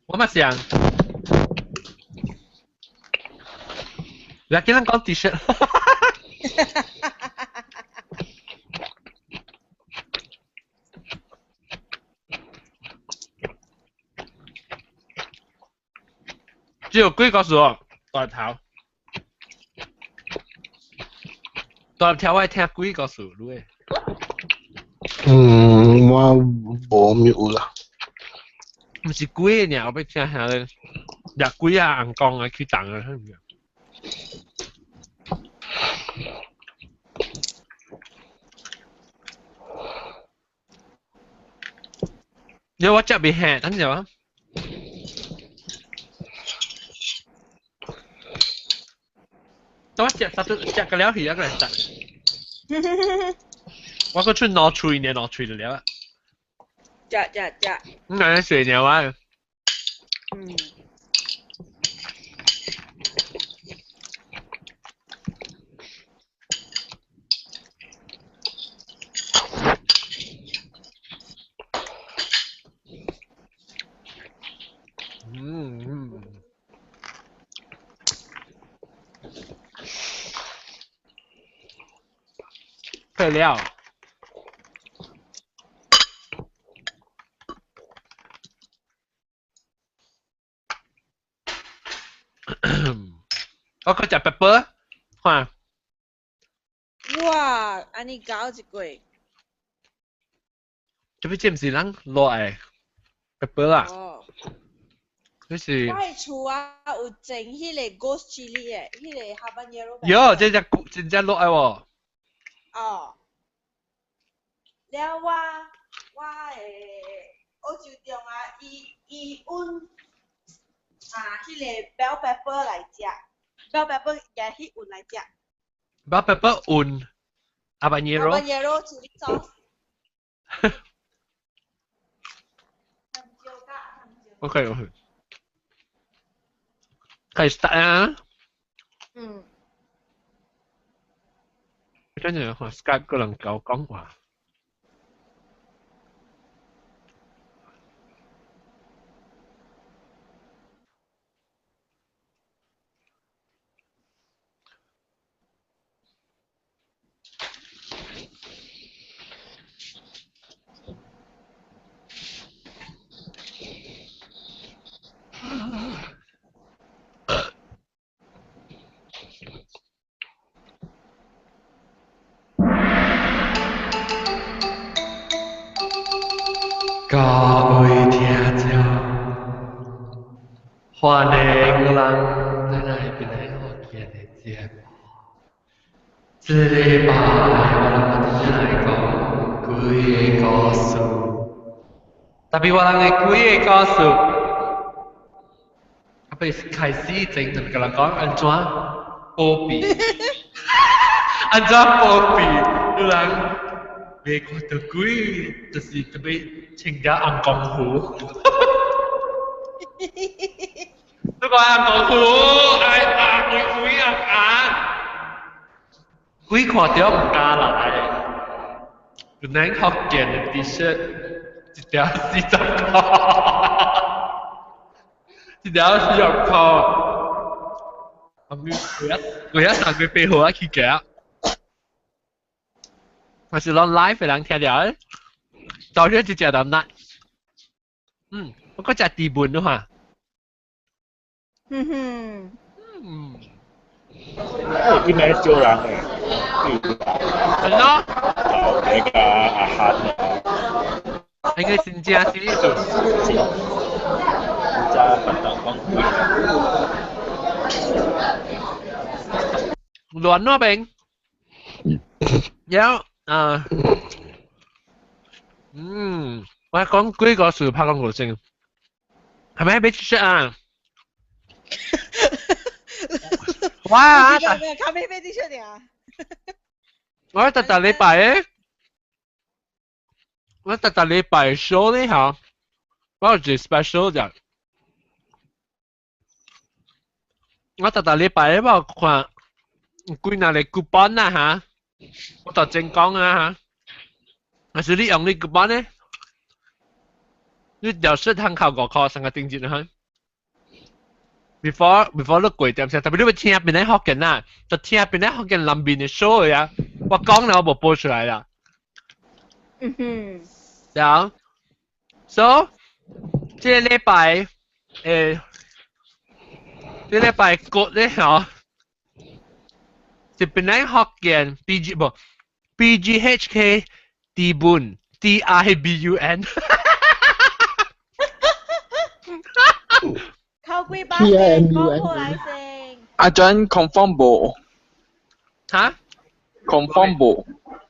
我嘛想，你今日講 T-shirt。只有幾個數大頭，大頭我聽幾個數，你？嗯，我無咩有啦。毋是鬼爾，我欲聽下咧，掠鬼啊，紅光啊，去動啊，啥物啊？你我食未下，等陣啊。我食食到食個了去，一個來食。我閣出兩喙呢，兩喙就了。食食食。你哪水鳥啊？嗯。嗯嗯。配料。我閣食 pepper，看。哇，按呢搞一個。這邊這毋是咱落的 pepper 啦。哦。這是。我的厝啊，有種彼個 ghost chili 的，彼個 habanero。喲，這隻真正落的喎。哦。了我我的澳洲中啊，伊伊阮啊，彼個 bell pepper 來食，bell pepper 也去混來食。 bell pepper 混 habanero。 habanero chili sauce。 OK OK。開始 start 啊。嗯。跟住看 Skype 個人夠講話。各位聽眾，歡迎咱轉來邊個福建的節目。這禮拜我人就來講鬼的故事，特別我人的鬼的故事，特別開始前就共人講按怎保庇，按怎保庇，有人袂看著鬼，就是特別。穿條紅功夫，你講紅功夫，哎啊，鬼鬼啊啊，鬼看著毋敢來。有咱福建的 T-shirt，一條40箍，一條40箍。啊，我一上個月8號去寄，我是攏 live 的人聽著。到咗就食到辣。嗯，我閣食豬文的話。嗯哼。嗯。應該少人的。係咯。那個阿漢。應該真正是呢度。真正不當講鬼。亂那邊。有啊。嗯，我講幾個事拍廣告先，係咪俾出啊？哇！咖啡俾出嚟啊！我特特禮拜咧，我特特禮拜 show 咧嚇，我有一個 special 就，我特特禮拜咧我看幾若個 coupon 啊嚇，我就真講啊嚇。還是你用你 coupon 咧？你條恤通扣5塊，上個定節啦。Before 你過點先，特別你會聽邊個福建啦，就聽邊個福建南邊的 show 啊，我講了我無播出來啦。然後，so 這個禮拜，這個禮拜國咧嗬，是邊個福建 B G 無 B G H K D 本 D I B U N。扣幾百先，講過來先。阿張 confirm 無？嚇？confirm 無？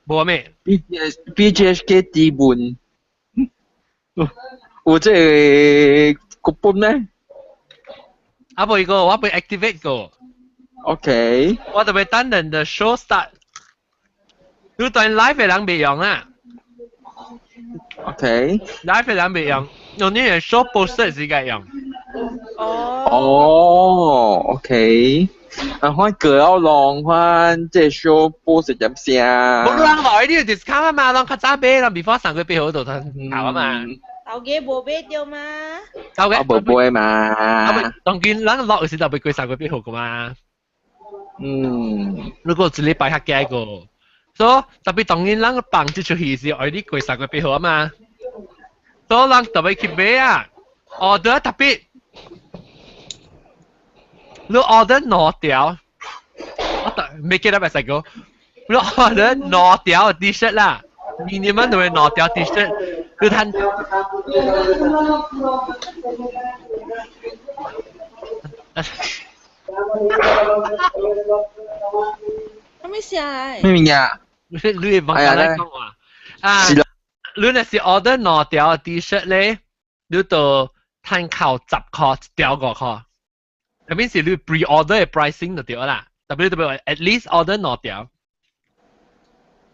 無咩？B G H K D 本，有這個本呢？啊無個，我未 activate 過。 OK。我特別等等的 show start。你對 live 的人未用啊？OK。 live 的人未用，用呢個 show post 時間用。哦，OK。啊，看過了浪，看這 show post 點聲。無人來呢個 discount 啊嘛，人較早買，人 before 3月8號就通頭啊嘛。頭家無買著嘛？頭家無買嘛。啊，當今人落時就袂過3月8號個嘛。如果一禮拜較加個，所以特別當今人放這齣戲是愛你過3月8號啊嘛。所以人特別去買啊，order 特別。你 order 兩條，我特 make it up as I go。你 order 兩條 T-shirt 啦，minimum 都係兩條 T-shirt。你睇，咩聲啊？咩物件？你會問我來講話啊？你若是 order 兩條 T-shirt 咧，你就趁扣10塊，一條5塊。特別是你 pre-order 嘅 pricing 就對啦，特別特別 at least order 兩條，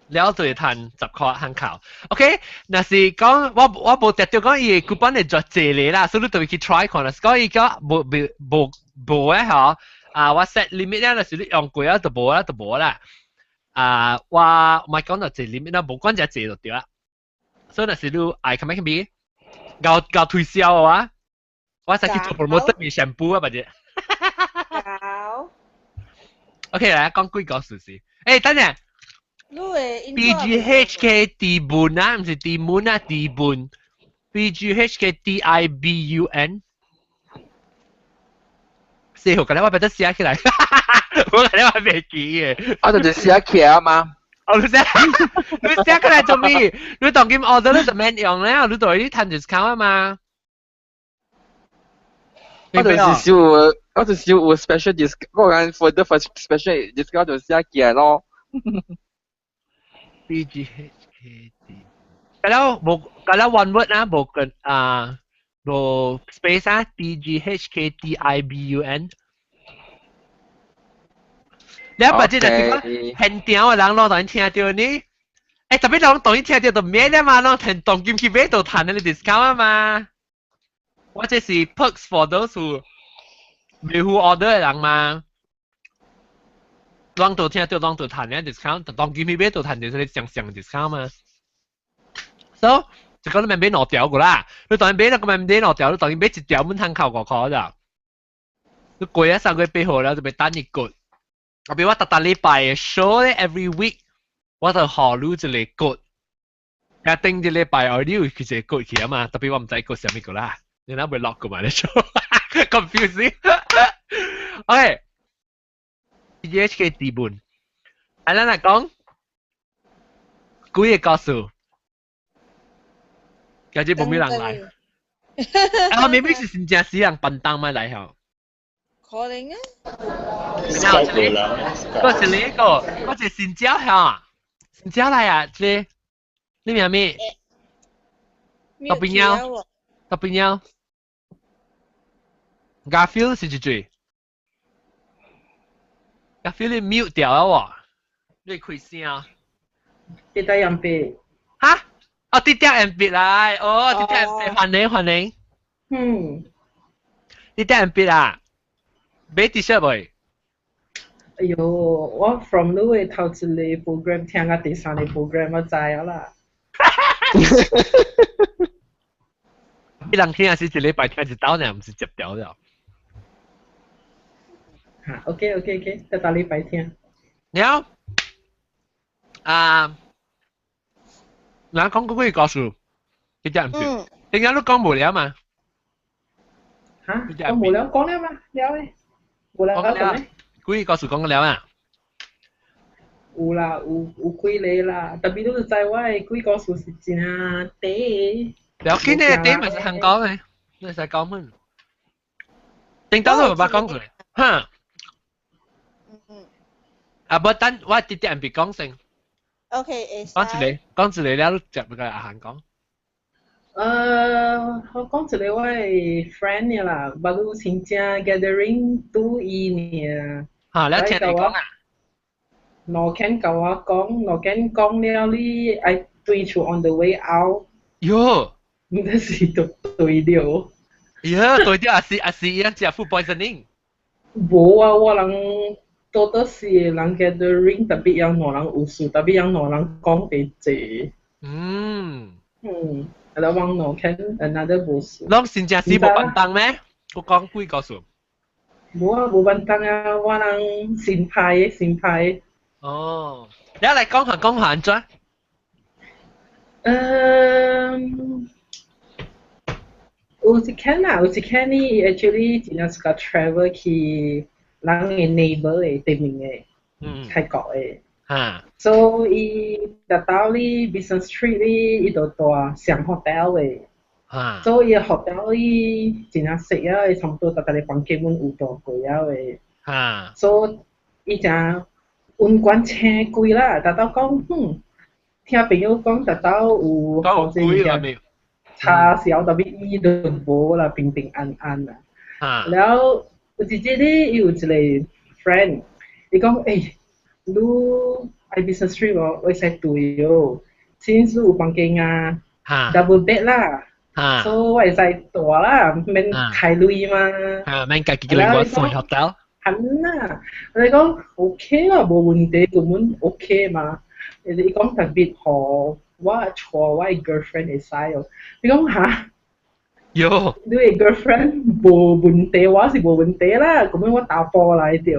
了就會趁10塊限扣。OK，若是講我無特別講伊個 coupon 會做濟個啦，所以你特別去 try 看啦。是講伊講無無無無嘅嗬，啊我 set limit 咧，若是你用過啊就無啦就無啦。啊我唔係講到濟 limit 啦，無管只濟就對啦。所以若是你愛較咩較咩，搞搞推銷嘅話，我使去做 promoter 咪 shampoo 啊，或者。好。 OK，來講幾個事實。等陣。B G H K D 本啊，唔是 D 本啊，D 本。B G H K D I B U N。四號，今日我俾得寫起來。我今日我未記嘅。我就是寫起來嘛。哦，你寫，你寫起來做咩？你當今 order 你就免用咧，你對你趁 discount 啊嘛。我就是少，我就是有 special discount，我講 for the special discount 就寫起來咯。 B G H K D，咁了無，咁了 one word 啦，無個啊，無 space 啊，B G H K D I B U N。你把這個現場的人攏當然聽到呢，特別人當然聽到就咩了嘛，攏聽當今去買就趁那個 discount 啊嘛。我這是 perks for those who 未付 order 的人嘛。攏都聽到，攏都趁呢 discount，當今去買就趁就是上上 discount 嘛。So 就講你咪買兩條個啦，你當然買那個咪買兩條，你當然買一條滿通扣5塊咋。你過咗3月8號了，就被等一個。特別我逐逐禮拜嘅 show 咧，every week 我就予你一個 code。啊，頂一禮拜後你有去一個 code 去啊嘛，特別我毋知 code 啥物個啦，你若會落過嘛？你做 confusing。OK。B G H K D 本，啊，咱來講幾個故事，今日無咩人來，啊，明明是真正死人笨蛋嘛來吼。可能啊。我是你個，我是新椒嚇，新椒來啊，這你名咩？特別貓，特別貓。Garfield 是一隻。Garfield 你 mute 掉啊喎，你開聲。滴點 M B。哈？哦，滴點 M B 來，哦，滴點 M B，歡迎歡迎。滴點 M B 啊，買 T-shirt 未？哎喲，我 from 你的頭一個 program 聽到第三個 program 我知啊啦。一人聽是一禮拜聽一道呢，毋是接條了。嚇，OK，得到禮拜聽。了啊，人講嗰個故事，這隻毋是？點解你講無了嘛？嚇，講無了，講了嘛？了咧，無了講咩？幾個故事講了啊？有啦，有幾個啦，特別都是知我的幾個故事是真短。了緊呢，短嘛是香港的，你會使講麼？頂當都無捌講過，哈？啊，無等我直接唔別講先。 OK，會使。講一個，講一個了，接個阿韓講。我講一個我的 friend 嘅啦，捌有親戚 gathering 拄伊爾。嚇，你聽你講啊？兩間共我講，兩間講了你愛對厝 on the way out。喲，毋知是對對著。喲，對著抑是伊人食 food poisoning。無啊，我人多多四個人 gathering，特別有兩人有事，特別有兩人講得濟。啊，往兩間 another 無事。攏真正是無便當咩？我講幾個數。無啊，無便當啊，我人新派的新派的。哦，你來講下講下按怎？有一間啊，有一間呢，actually 真正是個 travel 去人的 neighbor 的對面的，泰國的。所以伊達到哩 business trip 哩，伊就住上 hotel 的。所以 hotel 伊真正熟啊，伊差不多逐個房間阮有住過啊的。所以伊誠溫管請貴啦，達到講，聽朋友講達到有講有鬼啦沒？叉燒特別伊都無啦，平平安安啦。了有一日咧，伊有一個 friend，伊講，欸，你愛 business trip 無？會使對哦，since 你有房間啊，double bed 啦，所以我會使住啦，免開鐳嘛。嚇，免家己另外送 hotel。係啦，你講 OK 啦，無問題，根本 OK 嘛。伊講特別予我帶我的 girlfriend 會使哦。你講哈？喲，你的 girlfriend 無問題，我是無問題啦。咁樣我打波來著。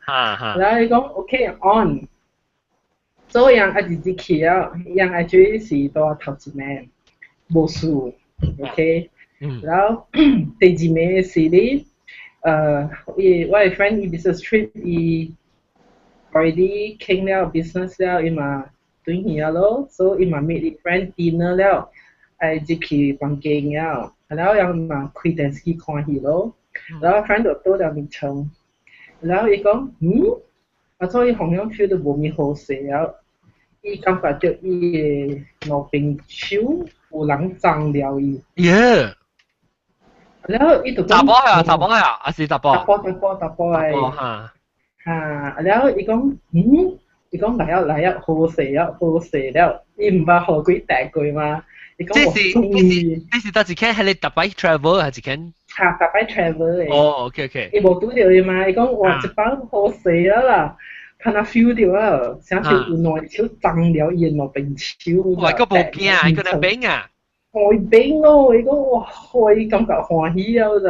然後伊講 OK on。所以人一直去啊，人愛做是到頭一暝無事，OK。然後第二暝是你，伊我的 friend 伊 business trip 伊 already 傾了 business 了，伊嘛轉去啊咯，所以伊嘛 meet 伊 friend dinner 了，愛入去房間了，然後人嘛開電視機看戲咯，然後 friend 就倒了眠床，然後伊講，啊所以好像 feel 到無物好勢了，伊感覺到伊的兩邊手有人撞了伊。耶！然後伊就講，查埔啊，查埔啊，還是查埔？查埔查埔查埔的。哈。哈，然後伊講，伊講來啊來啊，好勢啊好勢了，伊毋捌予幾塊過嘛？伊講這是這是這是佗一間係你逐擺 travel 還是間？哈，逐擺 travel 的。哦，OK。伊無拄著伊嘛？伊講哇，這擺好勢啊啦，怕那 feel 到啊，啥是有兩隻手撞了伊的兩邊手。哇，閣無驚，伊閣來變啊！會變咯，伊講哇，伊感覺歡喜啊就。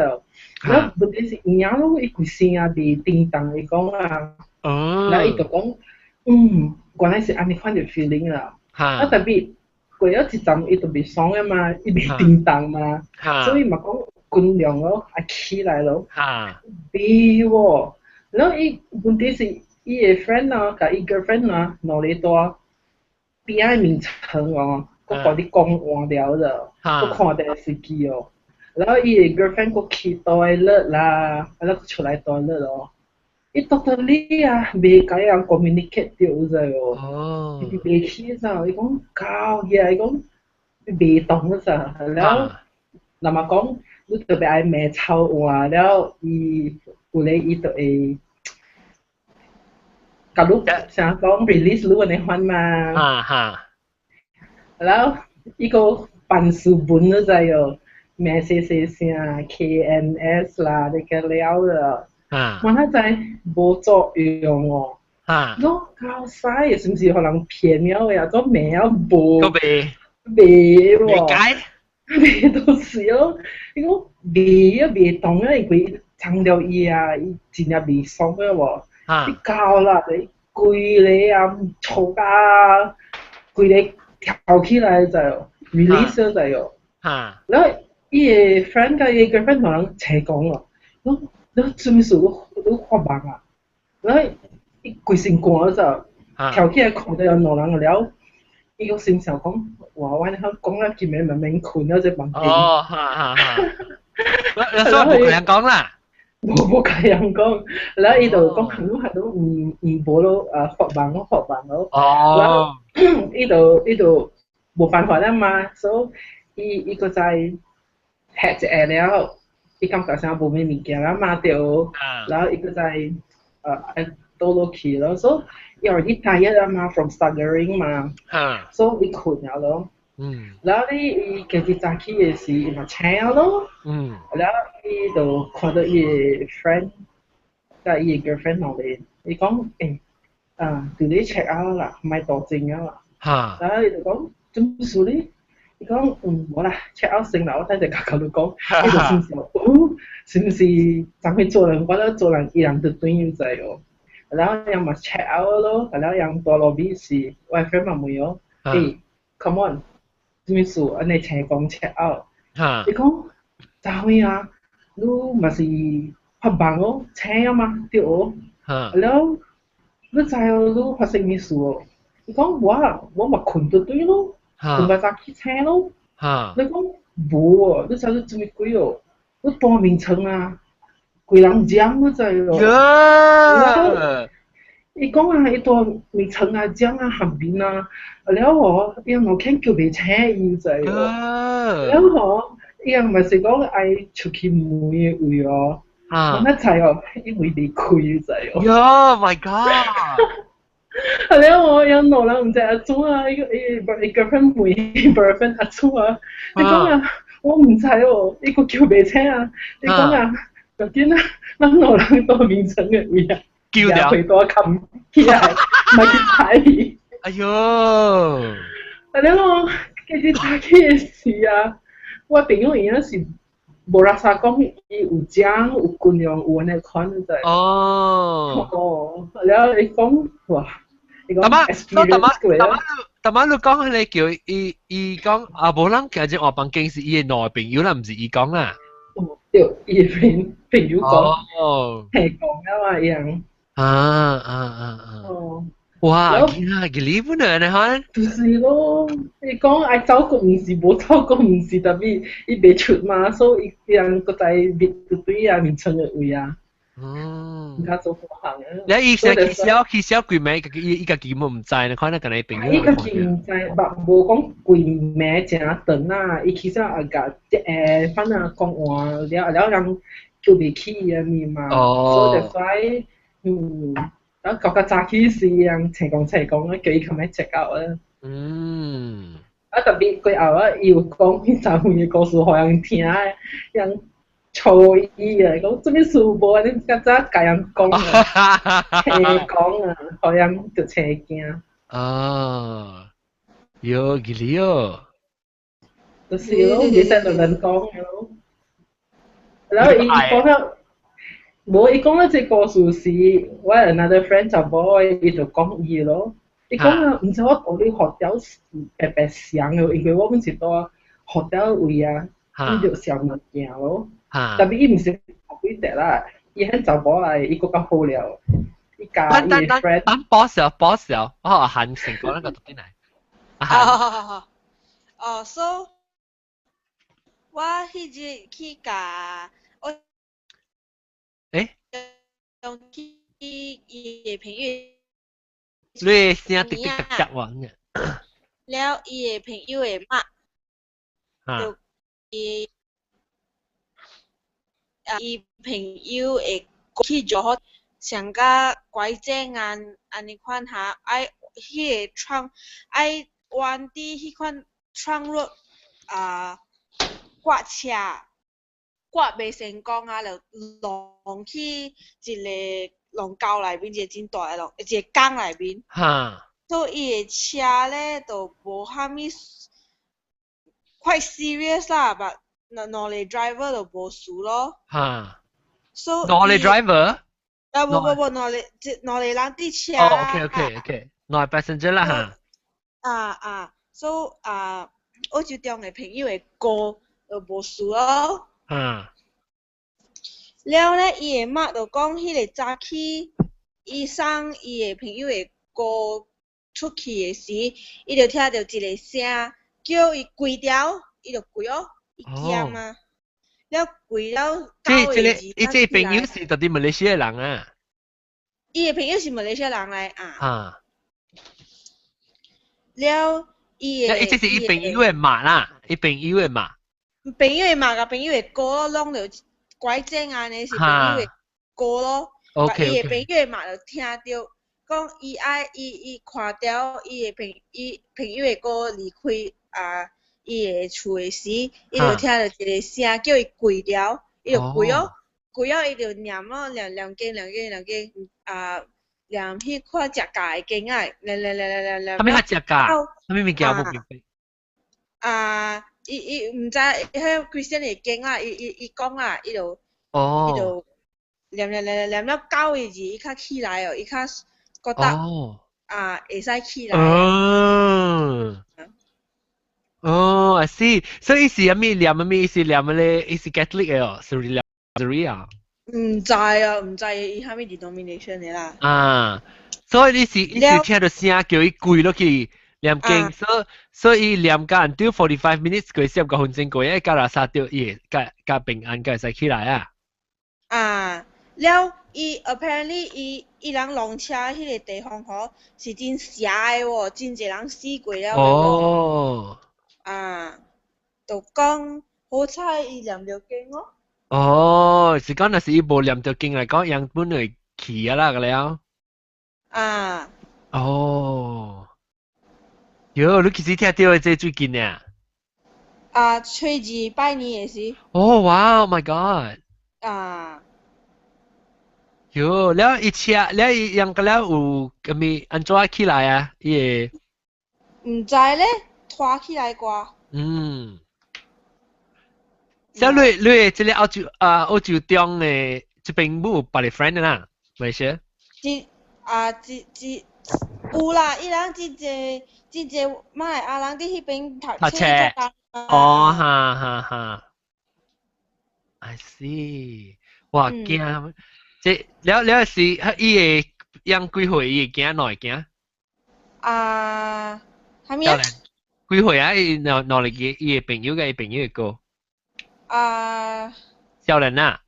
然後問題是贏咯，伊規身啊佇叮當，伊講啊，然後伊就講，原來是按呢款的 feeling 啦。啊特別過了一陣，伊就袂爽啊嘛，伊袂叮當嘛，所以嘛講盡量咯，愛起來咯。袂喎，然後伊問題是伊的 friend 啊，佮伊 girlfriend 啊，兩个蹛邊仔眠床哦，閣共你講話了就，閣看電視機哦。然後伊的 girlfriend 閣去 toilet 啦，然後出來 toilet 哦。伊 totally 啊，袂共人 communicate 到知無？哦。伊袂起咋，伊講搞嘢，伊講袂動咋，然後那麼講，你特別愛罵臭話了，伊有咧伊就會，共你想講 release 你按呢款嘛。哈哈。然後伊個辦事文你知哦，罵細細聲 KNS 啦，你個了了。我那知無作用哦。攏夠使，是毋是予人騙了的啊？做罵啊無。閣袂。袂喎。袂解。袂到死咯！伊講袂啊袂動啊，因為撐掉伊啊，伊真正袂爽啊無。伊搞啦，你規个啊嘈啊，規个跳起來就 release 咗就。然後伊个 friend 佮伊 girlfriend 同人齊講咯，你你做咩事？你你發夢啊？然後伊規身汗就跳起來看到有兩人了。伊個心想講，哇！我你講了今暝慢慢睏了這房間。哦，哈哈哈！你所以無共人講啦。無無共人講，然後伊就講很多很多毋毋無咯，啊發夢咯發夢咯。然後伊就伊就無辦法啦嘛，所以伊伊閣再吃一下了，伊感覺啥無咩物件啦嘛對，然後伊閣再愛倒落去咯，所以伊 already tired 啦嘛，from staggering 嘛，所以伊睏了咯。然後咧，伊家己早起的時，伊嘛醒咯。然後伊就看到伊的 friend，佮伊的 girlfriend 落嚟，伊講：欸，啊，佇咧 check out 啦，莫多靜啊啦。然後伊就講：做咩事咧？伊講：嗯，無啦，check out 先啦，我等陣共佮你講。伊就心想：哦，是毋是昨昏做人，我咧做人伊人就轉有知哦。然後人嘛 check out 咯，然後人蹛 lobby 時，我的 friend 嘛問哦：欸，come on，做咩事？按呢請講 check out。伊講：昨昏啊，你嘛是發夢哦，醒啊嘛，對哦。然後你知哦，你發生咩事哦？伊講我我嘛睏就對咯，睏到早起醒咯。你講無哦，你知你做咩鬼哦？你蹛眠床啊，規人攕你知哦。伊講啊，伊蹛眠床啊，攕啊，下面啊，了哦，伊人見叫袂醒伊知哦。了吼，伊人嘛是講愛出去門的位哦。我那知哦，伊門袂開你知哦。喲，My God！啊了我有兩人毋知按怎啊，伊伊伊 girlfriend 問伊 boyfriend 按怎啊？伊講啊，我毋知哦，伊閣叫袂醒啊。伊講啊，就緊啊，咱兩人蹛眠床的位啊，叫掉回多冚起來，莫去睬伊。哎喲！啊了我，其實早起的時啊，我朋友伊是無垃圾講，伊有講有軍用有按呢款你知。哦。了伊講哇，伊講 experience 過啦。逐擺你講彼个叫伊伊講啊，無人行進換房間是伊的兩个朋友啦，毋是伊講啦。哦，對，伊的朋朋友講，係講啊嘛，伊人。啊啊啊啊！哦。哇，囡仔吉利本啊，你看。就是咯，伊講愛走閣毋是，無走閣毋是，tapi 伊袂出嘛，所以伊人閣在滅就對啊，眠床的位啊。毋較做好行啊。你伊先起痟起痟規暝，伊伊家己嘛毋知，你看那共伊朋友。伊家己毋知，捌無講規暝誠長啊，伊起痟也共反正講話了了人叫袂起伊啊物嘛，所以就使嗯。然後覺較早起時，人齊講齊講啊，叫伊較欲 check out 啊。啊，特別過後啊，伊有講彼昨昏的故事，予人聽的，人嘲伊啊，講做咩事無按呢較早共人講啊，齊講啊，予人就齊驚。啊，喲，吉利哦。就是咯，袂使亂亂講咯。然後伊講了。無，伊講了這故事是，我 another friend 查某伊就講伊咯。伊講啊，毋知我蹛咧 hotel 是白白相的，因為我阮是蹛 hotel 位啊，伊就上物件咯。tapi 伊毋是幾隻啦，伊彼查某來，伊閣較好了。伊共伊的 friend。等保笑保笑，我阿韓成講那個讀進來。哦哦，so 我彼日去共我。欸？用去伊的朋友。你聲滴滴答答喎。了，伊的朋友的媽，就伊啊，伊朋友會去做好上較拐正啊，按呢款哈，愛彼個窗愛彎佇彼款窗落啊，割車。割袂成功啊，就弄去一个龍溝內面，一個真大的龍，一個江內面。所以伊的車咧就無啥物 quite serious 啦，but 兩個 driver 就無事咯。嚇。兩個 driver？啊，無無無，兩個兩個人佇車。哦，OK，兩個 passenger 啦嚇。啊啊，so 啊，澳洲中的朋友的哥就無事咯。了咧，伊的媽就講，彼個早起，伊送伊的朋友的哥出去的時，伊就聽著一個聲叫伊跪掉，伊就跪哦，伊驚嘛。了跪了。這這個伊這個朋友是佇馬來西亞人啊？伊的朋友是馬來西亞人來啊。了，伊的。伊這是伊朋友的媽啦，伊朋友的媽。朋友的媽佮朋友的哥攏著拐正按呢是朋友的哥咯。 伊的朋友的媽就聽著講，伊愛伊伊看著伊的朋伊朋友的哥離開啊，伊的厝的時，伊就聽著一個聲叫伊跪掉，伊就跪哦，跪了伊就念咯，念念經念經念經啊，念彼看食教的經啊，念念念念念念。啥物較食教？啥物物件無明白？啊，伊伊毋知彼 Christian 的經啦，伊伊伊講啦，伊就伊就念念念念了九個字，伊較起來哦，伊較覺得啊會使起來。哦。哦，I see。所以是啥物念啥物？伊是念咧，伊是 Catholic 的哦，是念 Rosary 啊？毋知啊，毋知伊啥物 denomination 的啦。啊，所以你是聽著聲叫伊跪落去念經，所以伊念甲 until 45 minutes 過45分鐘過，伊甲垃圾著伊會甲平安，會使起來啊。啊，了伊 apparently 伊伊人弄車彼個地方吼是真邪的喎，真濟人死過了。啊，就講好彩伊念著經哦。哦，是講若是伊無念著經來講，樣本會去啊啦個了。啊。哦。喲，你其實聽著這最近啊？啊，初二拜年的時。哦，哇，Oh my God！啊。喲，了伊車，了伊樣個了有啥物按怎起來啊？伊會。毋知咧，拖起來啩。嗯。像你這個澳洲啊，澳洲中的這邊無別个 friend 啦，沒事。這啊，這這有啦，伊人真濟真濟馬來亞人佇彼邊讀冊。哦，哈哈哈。I see，哇，驚！這了了是伊會養幾歲？伊會驚哪會驚？啊，啥物啊？幾歲啊？伊兩兩個伊的朋友佮伊朋友的哥。啊。少年啊，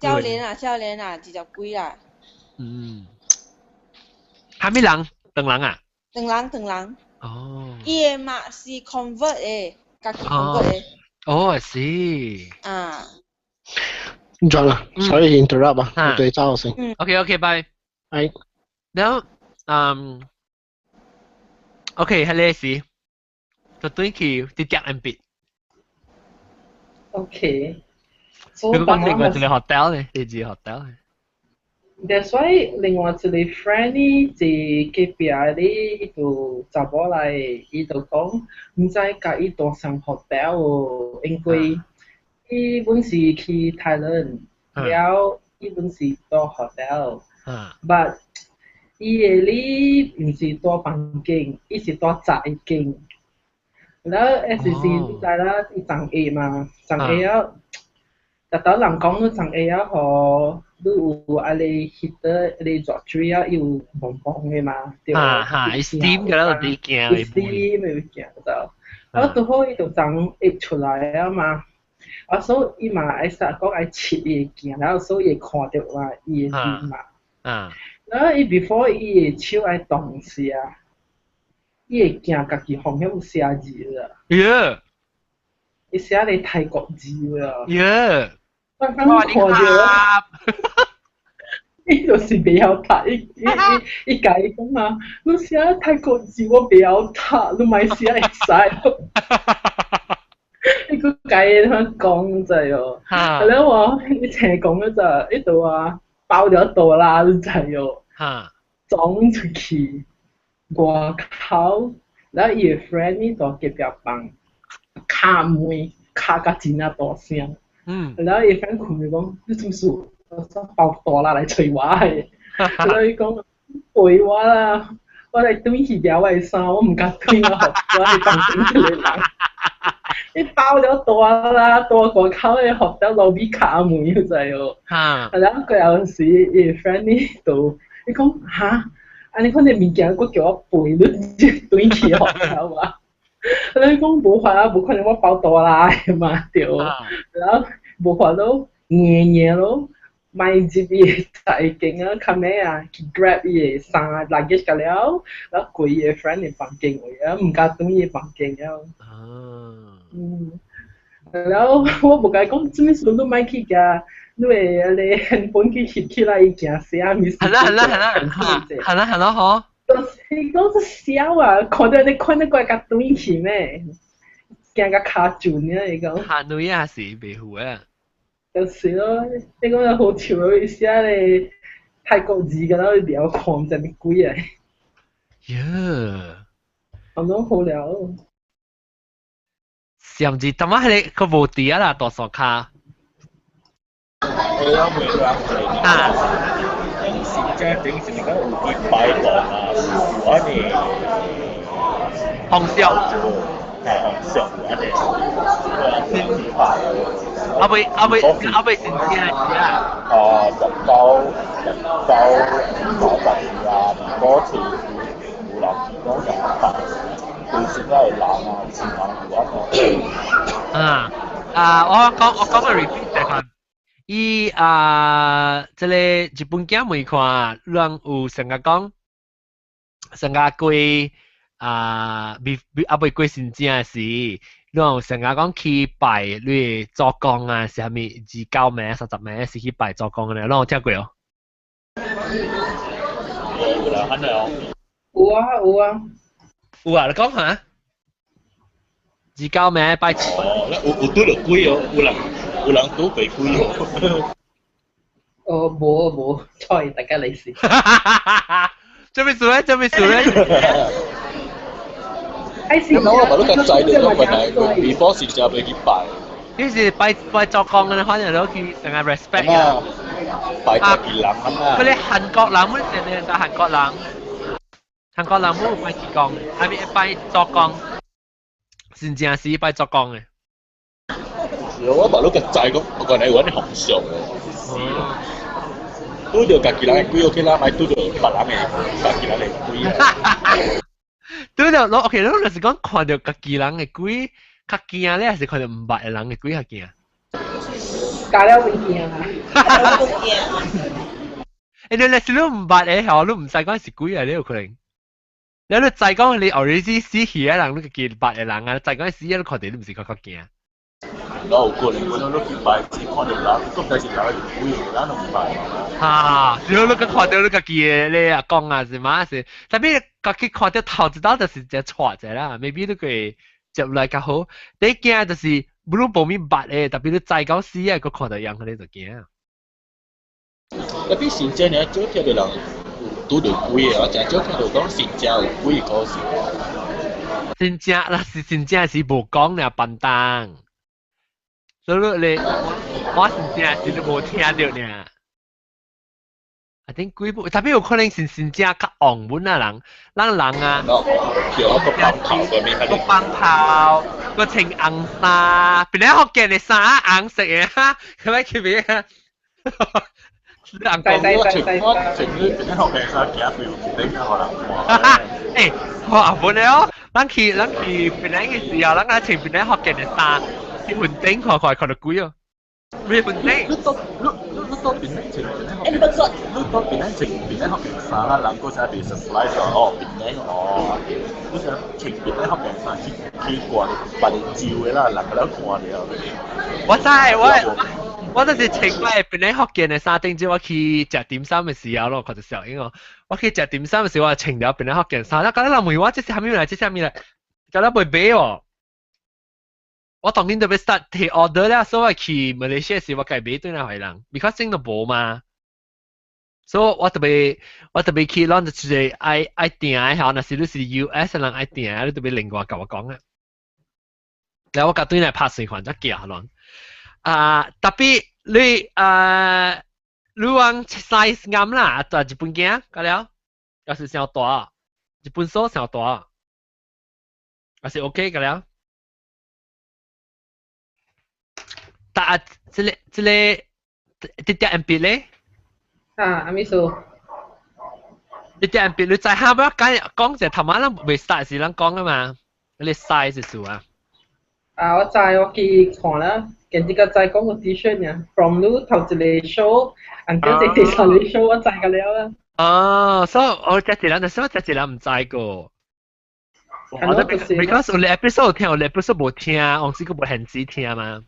少年啊，少年啊，20幾啦。嗯。啥物人？唐人啊？唐人，唐人。哦。伊的媽是 convert 的，家己 convert 的。哦，是。啊。唔咗啦，sorry interrupt 啊，我對走先。 OK，OK，bye。係。然後，嗯，OK，係呢時，就轉去直接 MB。 OK。你講另外一個 hotel 咧，你住 hotel。 That's why 另外一個 friend 呢，佇隔壁的伊就查某來，伊就講毋知共伊住仝 hotel 哦，因為伊本是去泰倫，了伊本是住 hotel，but 伊的你毋是住房間，伊是住雜一間。了 S 是你知啦，伊送下嘛，送下了，逐頭人講你送下了吼，你有愛你 heater，你熱水啊，伊有蓬蓬的嘛，對。哈哈，伊 steam 個啦，就驚。伊 steam 會驚就，啊拄好伊就昨溢出來啊嘛，啊所以伊嘛愛煞講愛拭伊的鏡，然後所以伊會看著嘛，伊的面嘛。然後伊 before 伊的手愛動時啊，伊的鏡家己予彼寫字啦。伊寫咧泰國字啦。我剛看著，伊就是袂曉讀，伊伊伊伊共伊講嘛，你寫泰國字我袂曉讀，你莫寫會使。伊閣共伊咁講知哦。然後我伊聽講嗰陣，伊就話包了多啦，你知哦。撞出去外口，然後伊的 friend 呢就隔壁房，敲門敲甲真正大聲。然後伊 friend 困就講：你做咩事？我說包大啦來揣我的。然後伊講陪我啦，我來轉去掠我的衫，我毋敢轉啊，我係房間一個人。你包了大啦，大外口的學校路邊敲門，你知哦？然後過後時，伊 friend 呢就伊講哈，按呢款的物件，閣叫我背你轉去學校啊？然後伊講無法啊，無可能我包大啦嘛對。然後無法度硬硬咯，買入伊財經啊，較尾啊，去 grab 伊的衫 luggage 甲了，然後過伊的 friend 的房間位啊，毋敢轉伊的房間了。然後我無共伊講，做咩事你莫去共你會按呢 handphone 去翕起來，伊驚寫物事。係啦係啦係啦，係啦係啦嗬。就是講是痟啊，看到你看你過來共轉去咩？驚共卡住呢？伊講。下女也是袂赴啊。就是咯，你講好笑咯，伊寫咧泰國字，敢若伊袂曉看，毋知物鬼啊。喲。咁攏好了。甚至淡仔彼個佢無佇啊啦，大數跤。我有問過啊。時間頂是講有去拜公啊，有按呢。風俗。係風俗有按呢。去拜。後尾後尾後尾先知啊！啊，19、19、90啊，嗰次有人講人拜，佢先係人啊，前人有按呢。啊啊！我講個 repeat 就係，伊啊，這個日本囝問看，人有成日講，成日過啊，未未猶未過新正時，你有成日講去拜你祖公啊，是啥物29暝、30暝是去拜祖公的，你有聽過哦？有啦，肯定有。有啊有啊。有啊，你講下。29暝拜。哦，有拄著鬼哦，有人拄過鬼哦。哦，無無，錯，大家嚟試。做咩事咧？做咩事咧？哎是。咁我嘛，你較知道個問題，before 是真袂去拜。你是拜拜祖公嘅，反正都去成日 respect 啊。拜家己人啊。佢哋韓國人，本成日就韓國人，韓國人冇拜天公，係咪拜祖公？真正是拜祖公嘅。我嘛，你較知講，我講你有按呢風俗嘅。拄著家己人的鬼 OK 啦，莫拄著別人的家己人的鬼啊。拄著，攞 OK，你就是講看著家己人的鬼較驚咧，還是看著毋捌的人的鬼較驚？加了會驚啊！欸，你若是你毋捌的吼，你毋知講是鬼啊，你有可能。你知講你 already 死去的人，你家己捌的人啊，知講死啊，你看著你毋是較較驚？我有可能，我你去拜，只看著人，都毋知是人是鬼，咱都毋拜。哈，你你個看著你家己的你阿公啊，是嘛是？特別家己看著頭一道就是一錯者啦，maybe 你會接來較好。你驚就是你無物捌的，特別你知講死啊，閣看著樣，你就驚。特別新正呢，少聽著人有拄著鬼的，我誠少聽著講新正有鬼故事。真正那是真正是無講呢，笨蛋。所以你我真正是都無聽著呢。I think 鬼不，特別有可能是真正較戇本啊人，咱人啊，叫個放炮嗰邊，個放炮，個穿紅衫，本來福建的衫紅色的哈，佢咪區別啊？人講我穿我穿你本來福建衫，行去有一頂啊，予人看。欸，我阿本了，咱去檳城的時候，咱愛穿檳城福建的衫，去雲頂看看看著鬼哦。咩雲頂？你到你你你到檳城穿檳城福建，你到檳城穿檳城福建衫啦，人閣才袂 surprise 哦，檳城哦，你想穿檳城福建衫去去掛別個州的啦，人個咧看著。我知我就是穿我檳城福建的衫，頂次我去食點心的時候咯，看著小英哦，我去食點心的時候，我穿著檳城福建衫，那覺得人問我這是啥物來，這是啥物來，覺得袂買哦。我當然特別 start 提 order 啦，所以我去馬來西亞時我該買對來予人，because 正都無嘛。所以我特別去，咱就是愛愛訂的吼，若是你是 US 人愛訂，你特別另外共我講啊。然後我甲對來拍水環才寄落。啊，特別你啊，你講 size 啱啦，大日本鏡，個了，還是傷大，日本數傷大，還是 OK 個了。但啊，這個這隻 MP 咧？啊，阿咪數。你隻 MP 你知下要講講者頭晚咱未 start 時咱講啊嘛，你 size 數啊。啊，我知我去看啦，跟這個知講個 T-shirt 呢，from 你頭一個 show，until 這第三個 show 我知個了啦。哦，所以我這一人就什麼這一人毋知個。我 because 有 episode 聽，有 episode 無聽，往時閣無現時聽嘛。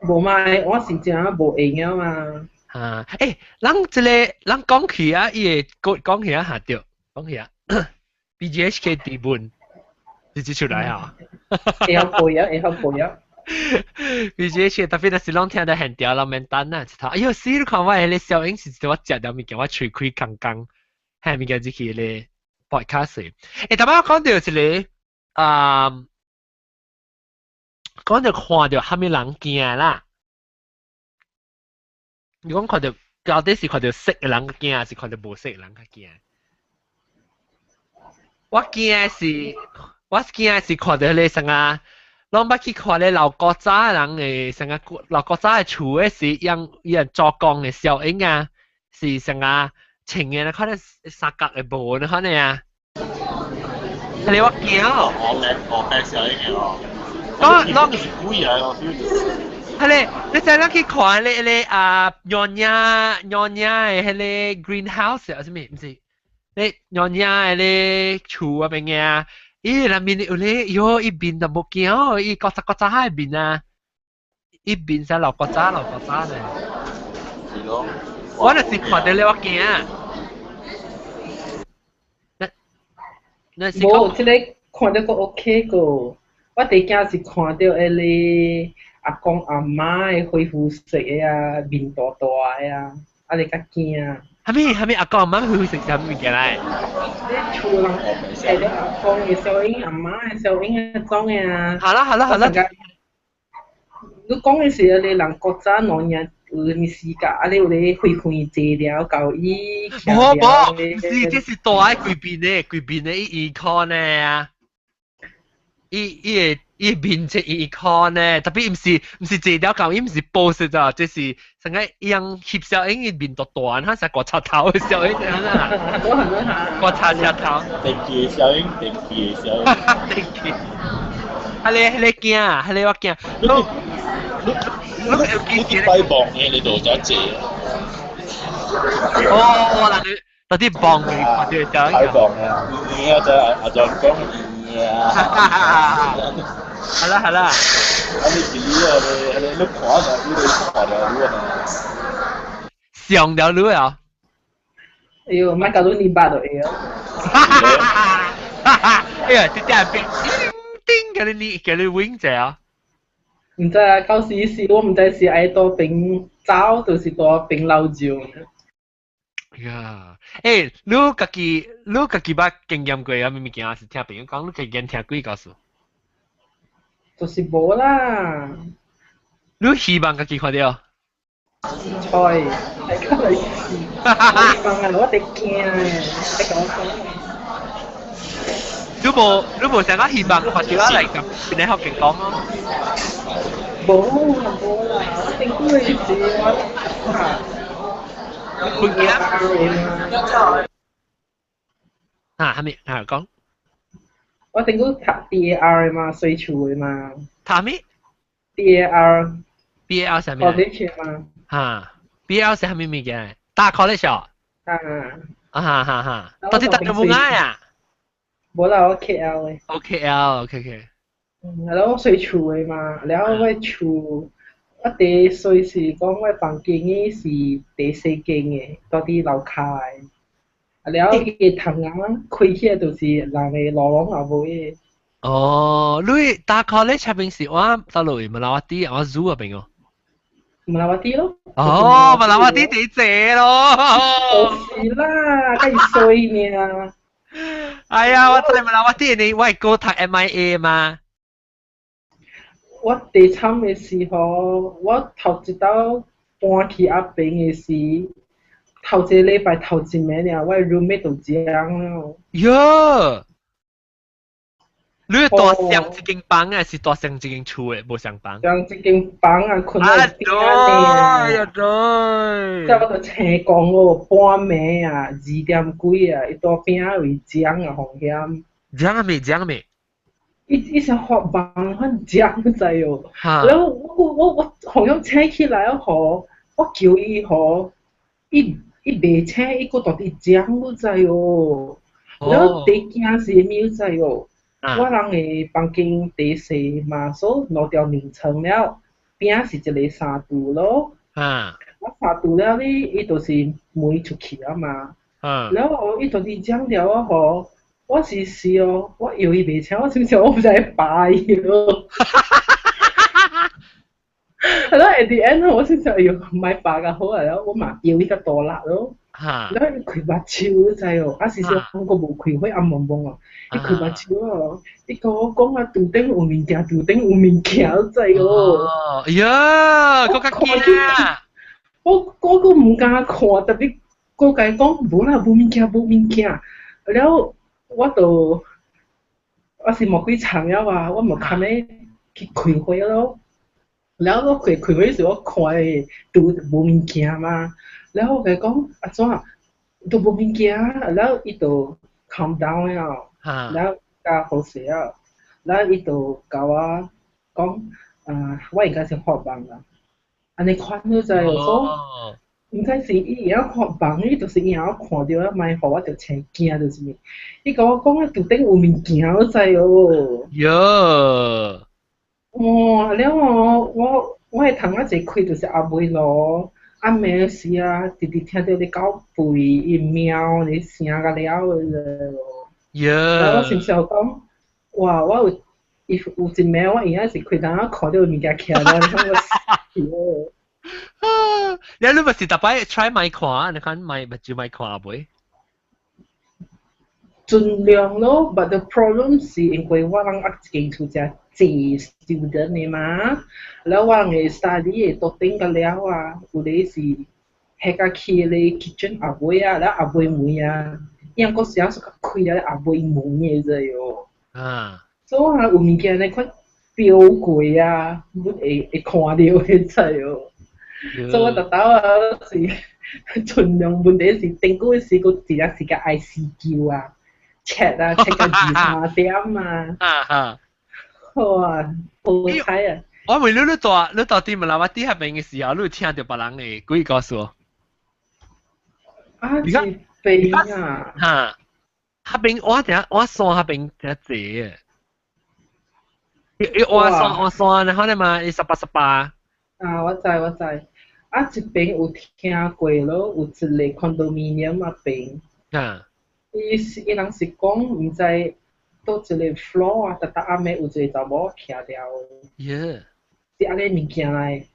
無嘛，我是真無閒啊嘛。啊，欸，咱這個咱講起啊，伊會講講起啊下對，講起啊，BGHK 底本直接出來啊。會曉背啊，會曉背啊。 BGHK 特別若是攏聽得現條，攏免等啊，一頭。哎喲，死你看我彼個小影是我食了物件，我喙開空空，彼物件入去彼個 podcast。欸，頭擺我講著一個啊，講著看著蝦米人驚啦。你講看著到底是看著識的人驚，還是看著無識的人較驚？我驚的是看著彼個啥啊，攏捌去看咧老古早人的啥啊，老古早的厝的是用伊人做工的小影啊，是啥啊，穿的可能三角的帽那款的啊。彼個我驚哦。我白小影的哦。攏攏是鬼啊！我 feel 彼個，你知咱去看彼個啊，娘娘娘娘的彼個 greenhouse 啊，啥物？毋是，咧娘娘的咧厝啊邊啊，伊內面有咧，喲，伊面就無驚，伊古早古早的面啊，伊面是老古早老古早呢。是咯。我若是看著咧，我驚。那那是無，這個看著閣 OK 個，我第驚是看著彼個。阿公阿媽的恢復色的啊，面大大的啊，啊你較驚。蝦米蝦米阿公阿媽恢復色是蝦米物件來？你厝人睇到阿公的小影，阿媽的小影嗰種的啊。好啦好啦好啦。你講的是你人國早農業有啥時間，啊你有咧開開坐了，交伊。無無，毋是，這是大的規邊的，規邊的伊看的啊。伊伊會伊面這伊看呢，特別毋是毋是坐了講，伊毋是 pose 咋，這是成個伊樣翕小影，伊面大大，他成個插頭的小影這樣啦，個插插頭。電器的小影，電器的小影。電器。彼個彼個驚，彼個我驚。你你你擺望的，你就遮濟。哦，嗱你嗱啲望嘅，看到小影。擺望的，你啊就阿就講。好啦好啦，啊你記啊你你看就你看就你啊。上了你啊！哎呦，莫甲你泥巴就會啊！哎呀，這隻變叮叮，給你給你 wing 者啊！毋知啊，到時是我毋知是愛倒邊走，就是倒邊老酒。呀，欸，你家己你家己捌經驗過啊？啥物件是聽朋友講，你家己聽鬼故事？就是無啦。你希望家己看著？菜，係較來試。希望啊，我會驚的，你共我講。你無你無想講希望看著啊來共邊個學健講咯？無啦無啦，我頂久的是我嚇。本記啦。啊，啥物？啊，講。我頂久讀 DAR 的嘛，水厝的嘛。讀咩？DAR。 BAR 啥物？College 嘛。哈，BAR 是啥物物件？大 college 哦。啊。啊哈哈哈！到底讀冇愛啊？無啦，我 KL 的。 O KL，OK OK。嗯，然後我水厝的嘛，然後我厝。我第歲是講我房間的是第四間的，蹛佇樓跤的。啊，了伊個窗仔開起來就是人的路攏也無的。哦，你大 college 那邊是我到落去馬拉瓦底，我 zoo 那邊哦。馬拉瓦底咯。哦，馬拉瓦底第濟咯。就是啦，較衰爾。哎呀，我知馬拉瓦底呢，我係過讀 MIA 嘛。我第慘的時候，我頭一道搬去阿邊的時，頭一個禮拜頭一暝爾，我的 roommate 就講了。喲！你住上一間房啊，是住上一間厝的，無上房。上一間房啊，睏佇邊啊。啊對。即我就醒講哦，半暝啊，2點幾啊，伊蹛邊位講啊，風險。講啊未？講啊未？伊伊是發夢，反講知哦。然後我風險醒起來吼，我叫伊吼，伊伊袂醒，伊閣蹛佇講，你知哦。然後第驚是啥物知哦？我人的房間地細嘛，所以兩條兩層了，邊是一個三度咯。我三度了呢，伊就是門出去啊嘛。然後伊就是講了我吼，我是是哦，我搖伊袂醒，我想想我毋知扒伊咯。然後 at the end 我想想，哎喲，莫扒較好啊，然後我嘛搖伊較大力咯。然後伊開目睭，你知哦？啊是說我閣無開火暗濛濛哦，伊開目睭哦，伊共我講啊，櫥頂有物件，櫥頂有物件，你知哦？哦，哎呀，閣較驚！我閣毋敢看，特別閣共伊講無啦，無物件，無物件。然後我就我是無幾層了啊，我無堪咧去開火咯。然後我開開火時，我看櫥無物件嘛。然後我共伊講按怎都無物件，然後伊就 calm down 了，然後較好勢了，然後伊就共我講，啊，我應該是發夢啦，按呢款你知無？所以應該是伊會曉發夢，伊就是伊會曉看著啊，莫予我著青驚著是物。伊共我講啊，櫥頂有物件，你知無？喲！哇！了哦，我的窗仔一開就是後尾咯。暗暝時啊，直直聽著咧狗吠、伊貓咧聲甲了的咯。然後我想想講，哇！我有伊有一暝我應該是開窗仔看著有物件徛咧，你看我死咯。你毋是逐擺 try 莫看，你看莫目睭莫看袂？盡量咯，but the problem 是因為我人啊一間厝誠濟 student 的嘛，然後我人的 study 的桌頂甲了啊，有的是彼個去咧 kitchen 後尾啊，然後後尾門啊，伊人閣時陣開了後尾門的這喲。所以啊，有物件咧款標過啊，阮會會看著的知哦。所以我逐晝啊是盡量問題是頂個月時閣一個時間 ICQ 啊，chat 啊，chat 到2、3點啊。好啊，好彩啊！我問你，你住佇馬來瓦蒂彼邊的時候，你有聽著別人的鬼故事？啊，這邊啊！哈，彼邊我聽我山彼邊誠濟的。伊挖山挖山，然後咧嘛，伊十八十八。啊，我知我知。啊，這邊有聽過咯，有一個 condominium 那邊。伊是伊人是講毋知佗一個 floor 啊，逐逐暗暝有一個查某徛牢。是按呢物件來，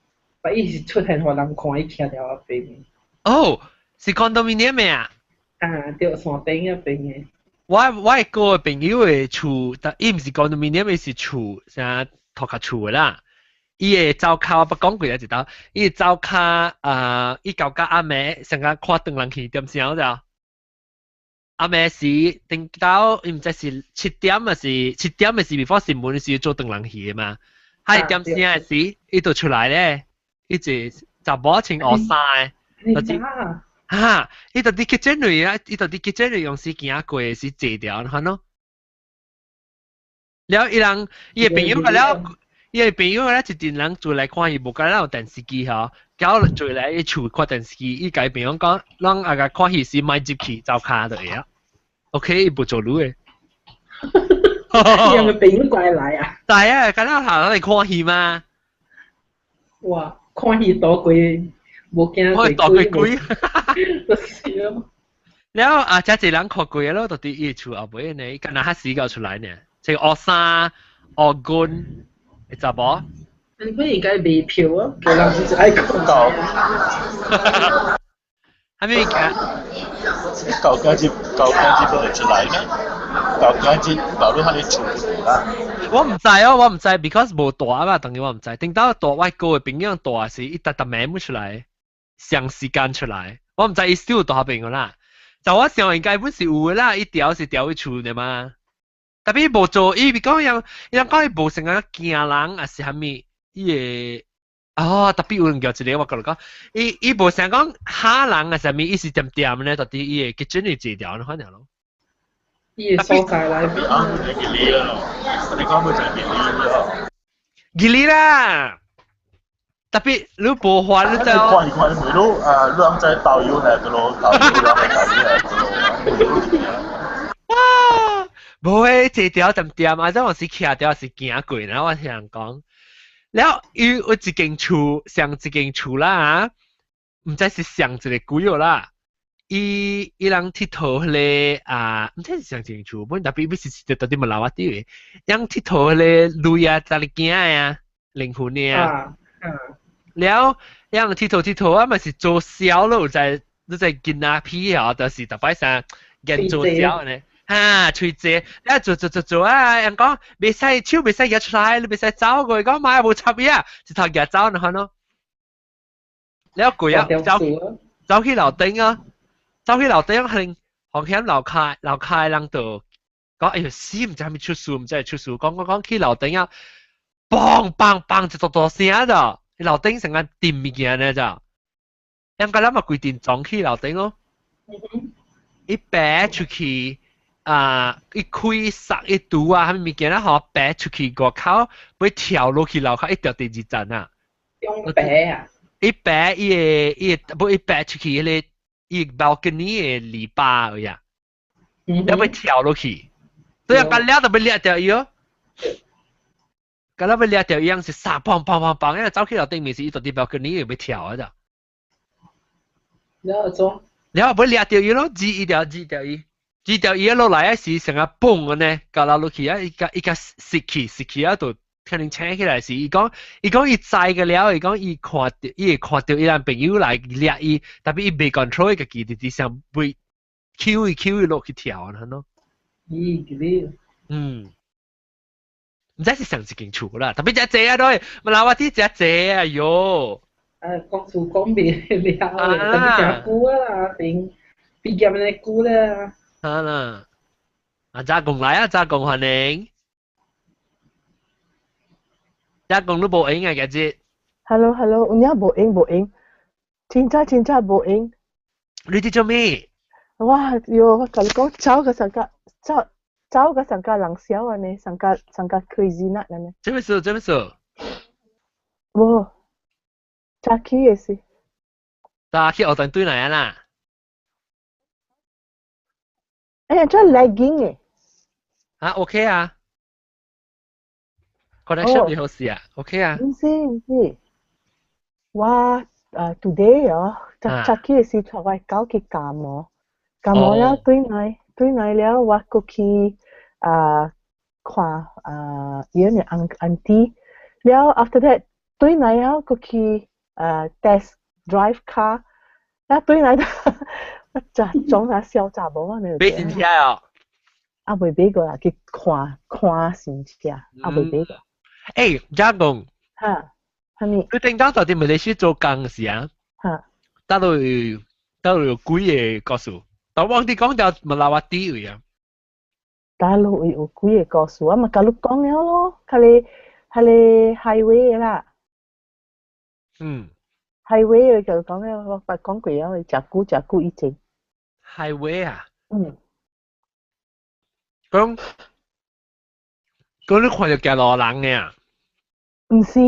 但伊是出現予人看，伊徛牢那邊。哦，是 condominium 的啊？啊，對，山頂那邊的。我一個朋友的厝，但伊毋是 condominium，是厝，啥塗跤厝的啦。伊會灶跤，我捌講過一道，伊會灶跤啊，伊到甲暗暝，上甲看唐人戲點聲就。暗暝時頂到，伊毋知是七點還是七點的時，before 新聞時做唐人戲的嘛。彼點聲的時，伊就出來咧，伊一查某穿烏衫的，就是哈，伊就佇 kitchen 裏啊，伊就佇 kitchen 裏用時行過時坐掉，你看咯。了伊人伊的朋友了。伊的朋友咧一陣人做來看伊，無敢若有電視機吼，交做來伊厝看電視機，伊共伊朋友講，咱阿個看戲時莫入去灶跤就會啊。OK，伊無做女的。伊個朋友過來啊？對啊，敢若頭來看戲嘛。哇，看戲躲過，無驚過躲過鬼。就是咯。了啊，誠濟人看過咯，就佇伊厝後尾呢，伊敢若較死到出來呢，這個烏衫烏軍。會查某？你本應該賣票啊，無人就是愛看。舊。啥物物件？舊家接舊家接本嚟出來咩？到今日到你彼個厝啦。我毋知哦，我毋知，because 無大嘛，當然我毋知。頂到大外國的朋友大時，伊特特名出來，長時間出來，我毋知伊still 大朋友啦。就我想應該本是有的啦，伊調是調去厝的嘛。特別無做，伊比講樣，伊人講伊無成個驚人，還是啥物？伊會哦，特別有人叫一個我甲你講，伊伊無想講嚇人啊啥物，伊是點點咧，到底伊會結真係這條，你看了咯。伊會所在來。啊，你吉利咯，你講冇就係吉利咯。吉利啦，特別你無還你就。看看每路啊，你人在導遊嚟個咯，導遊嚟導遊嚟個咯。哇！無誒，這條點點啊，這我是徛條是行過，然後我聽人講，了伊有一間厝，上一間厝啦，毋知是上一個鬼啦。伊伊人𨑨迌彼個啊，毋知是上一間厝，本特別欲是到底嘛老啊啲嘅，人𨑨迌彼個女啊，查哩囝啊，靈魂的啊，了人𨑨迌𨑨迌啊，嘛是做痟咯，有在你在囡仔皮啊，就是逐擺啥見做痟呢。哈，喙濟，一做做做做啊！人講袂使手袂使舉出來，你袂使走過，講買無插伊啊，一頭舉走你看咯。了過啊，走走去樓頂啊，走去樓頂可能風險樓跤樓跤人就講哎喲死，毋知啥物出事，毋知出事，講講講去樓頂啊，砰砰砰一大大聲咋，樓頂成個掂物件呢咋，人家諗嘛規定撞去樓頂咯，一爬出去。啊！一開塞一堵啊，啥物物件啦吼，爬出去外口，欲跳落去樓跤，一掉第二層啊！用爬啊！一爬伊會伊會不一爬出去，彼個伊 balcony 的籬笆而已啊，了欲跳落去，所以甲了就欲掠著伊哦。甲了欲掠著伊樣是殺砰砰砰砰，因為走去樓頂面是伊到佇 balcony 欲跳啊咋。了怎？了欲掠著伊咯，擠伊條擠掉伊。擠掉伊一落來時，成個嘣嘅呢，搞落去啊，伊個伊個蝕去蝕去啊，就可能請起來時，伊講伊講伊知個了，伊講伊看到伊會看到伊男朋友來掠伊，特別伊袂 control 伊家己，直直想袂 Q 伊 Q 伊落去跳啊，咯。咦，佢嗯，毋知是上一間厝啦，特別遮濟啊都，嘛老我啲遮濟啊喲。啊，講厝講袂了，特別誠久啊啦，頂畢業的久啦。好啦，啊，扎公來啊，扎公歡迎。扎公你無閒啊，今日。 Hello hello，有影無閒無閒，真正真正無閒。你佇做咩？哇喲，我共你講，走個上架走走個上架人痟按呢，上架上架 crazy 那按呢。做咩事？做咩事？無，早起的時。早起學堂對來啊啦。哎呀，這 lagging 嘅。啊，OK 啊。connection 幾好事啊，OK 啊。毋是毋是，我today 哦，早早起的時帶我狗去監毛，監毛了轉來轉來了，我閣去啊看啊伊個 auntie，了 after that 轉來了閣去test drive car，了轉來我就裝下小查某啊，你買新車哦？啊，未買過啦，去看看新車，啊未買過。欸，嘉公，哈，啥物？你頂當到佇馬來西亞做工時啊？哈，倒落倒落有幾个故事？但我佇講著馬來瓦底位啊。大陸有幾个故事，我嘛共你講了咯，彼个彼个 highway 啦。Highway 就講了，我捌講過啊，誠久誠久以前。 Highway 啊？嗯。講講你看著行路人嘅啊？毋是，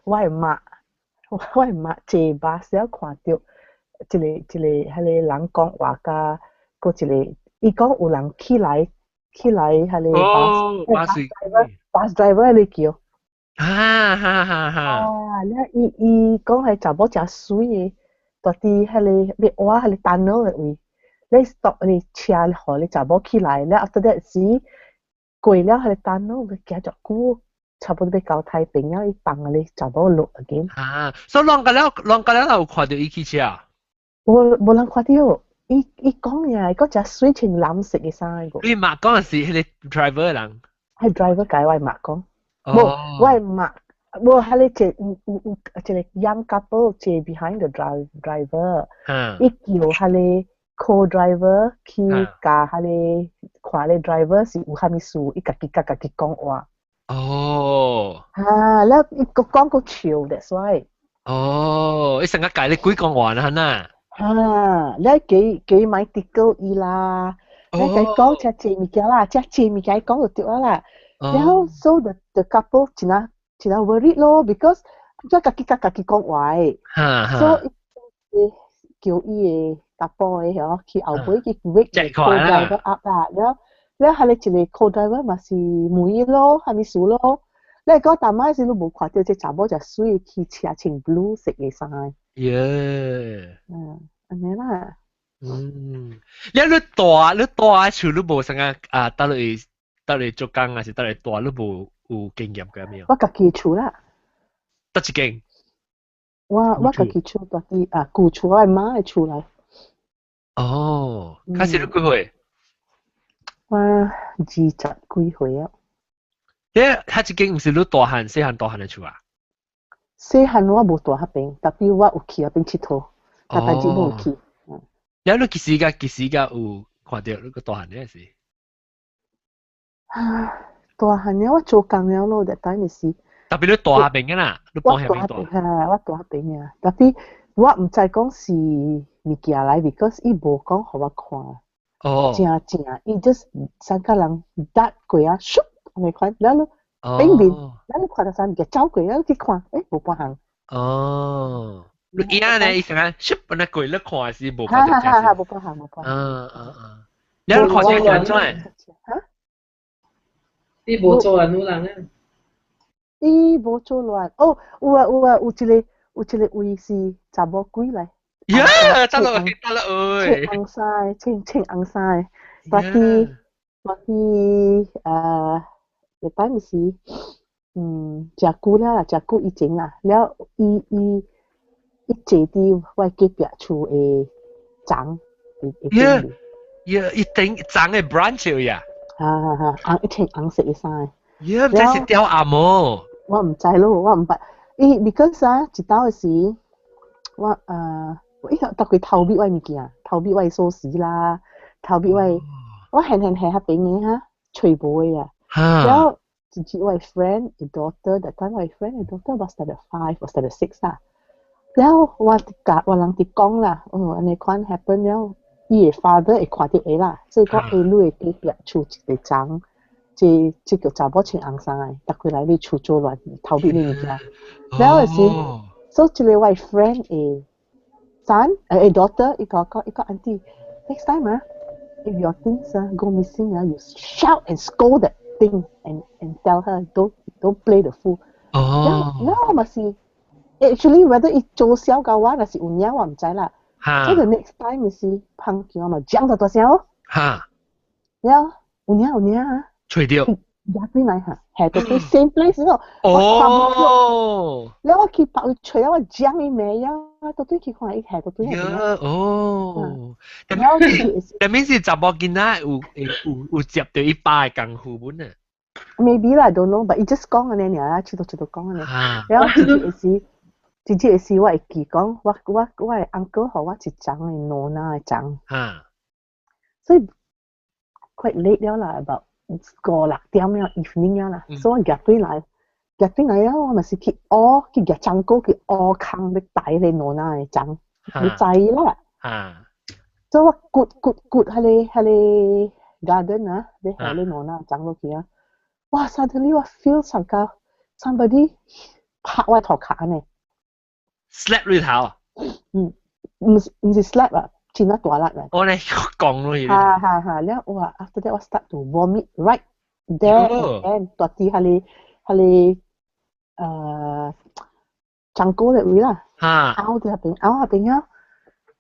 我的媽，我的媽坐巴士看著一个一個彼个人講話佮閣一個，伊講有人起來起來彼个哦，巴士 bus driver 咧叫。哈哈哈哈！啊，了伊伊講係查某誠媠的，蹛佇彼个欲挖彼个 tunnel 的位，你 stop 你車予你查某起來，了 after that 時過了彼個 tunnel 欲行足久，差不多欲到太平了，伊放予查某落 again。啊，所以攏個了攏個了有看著伊騎車？無無人看著，伊伊講呀，嗰隻水穿藍色嘅衫個。你媽講是彼个 driver 人？係 driver 解我媽講，無我媽無係你一有有有一個 young couple 坐 behind the driver，伊叫彼个 co-driver 去共彼个看咧 driver 是有啥物事，伊家己佮家己講話。哦。啊，了伊閣講閣笑，that's why。哦，伊成日教你鬼講話啦，呐。啊，你幾幾買啲高伊啦，你計講這濟物件啦，這濟物件講就對啦。然後 so the couple 真係真係 worried 咯，because 即家己佮家己講話，所以叫伊个查埔的嗬去後尾去 wake co-driver up 啦，了了係你一個 co-driver 嘛是問伊咯，啥物事咯？你講逐擺時你無看著這查某隻水去車穿 blue 色的衫。耶。嗯，按呢啦。嗯，你大厝你無啥個啊？倒來倒來做工還是倒來大你無有經驗過沒有？我家己厝啦。佗一間？我家己厝佇佇啊舊厝，我媽的厝來。哦，開始你幾歲？我二十幾歲啊。欸，彼一間毋是你大漢細漢大漢的厝啊？細漢我無住彼邊，tapi 我有去彼邊𨑨迌，但但是無去。了你幾時個幾時個有看著你閣大漢的時？啊，大漢了，我做工了咯，that time 是。 Tapi 你住彼邊的啦，你搬彼邊住。我住彼邊啊，tapi 我毋知講是物件來，because 伊無講予我看。哦。正正，伊 just 三個人搭過啊，咻，按呢款，了你頂面，了你看著啥物件走過，了去看，欸，無半項。哦。你伊按呢？伊成日咻，按呢過，你看是無看著。哈哈哈，無半項，無半項。嗯嗯嗯。你看著是按怎？哈？你無做亂女人啊？伊無做亂，哦，有啊有啊，有一個有一個位是查某鬼來。呀，得啦得啦，喂！穿紅衫，穿穿紅衫，但是但是呃，禮拜毋是，嗯，誠久了啦，誠久以前啦，了伊伊伊坐佇我隔壁厝的欉，呀呀，伊頂欉的 branch 呀？哈哈哈，紅一穿紅色的衫。呀，毋知是吊阿無？我毋知咯，我毋捌。伊 because 啊，一道的時，我呃，我伊逐個偷咇我物件，偷咇我鎖匙啦，偷咇我，我現現下彼邊的哈，揣無的啊。然後一日我 friend 的 daughter，that time 我 friend 的 daughter was standard 5 or standard 6 啦。然後我共我人佇講啦，哦，按呢款 happen 了，伊的 father 會看著伊啦，所以講伊女的隔壁厝一个欉。這這個查某穿紅衫的，逐幾來你厝做亂，偷咇你物件。然後是，所以這個我 friend 的 son，誒 daughter，伊講講，伊講 auntie，next time 啊，if your things 啊 go missing 啊，you shout and scold that thing and tell her don't play the fool。哦。然後我嘛是，actually whether 伊做痟共我，還是有影我毋知啦。所以 the next time 是碰見我嘛講到大聲哦。然後有影有影啊。揣著。入轉來哈，下到對 same place 咯。哦。了我去別位揣啊，我講伊名啊，到對去看伊下到對。哦。但面是查某囡仔有有有接著伊爸的功夫本啊。 Maybe 啦，don't know，but 伊 just 講按呢爾啊，佚佗佚佗講按呢。然後直接是，直接是我會記講，我我我的 uncle 予我一欉的 nona 的欉。所以 quite late 了啦，about 五六點了，evening 了啦，所以我夾轉來，夾轉來了，我嘛是去挖，去夾欉果去挖空欲抬彼個 nona 的欉，你知啦。所以我掘掘掘彼個彼個 garden 啊，欲下彼 nona 欉落去啊。哇！Suddenly 我 feel 上個 somebody 拍我頭殼按呢。 slap 你頭。嗯，毋是毋是 slap 啊，真啊大力啊。我咧講落去。哈哈哈！了哇，after that 我 start to vomit right there and then 佇彼個彼個呃欉果的位啦。嘔佇彼邊，嘔彼邊啊！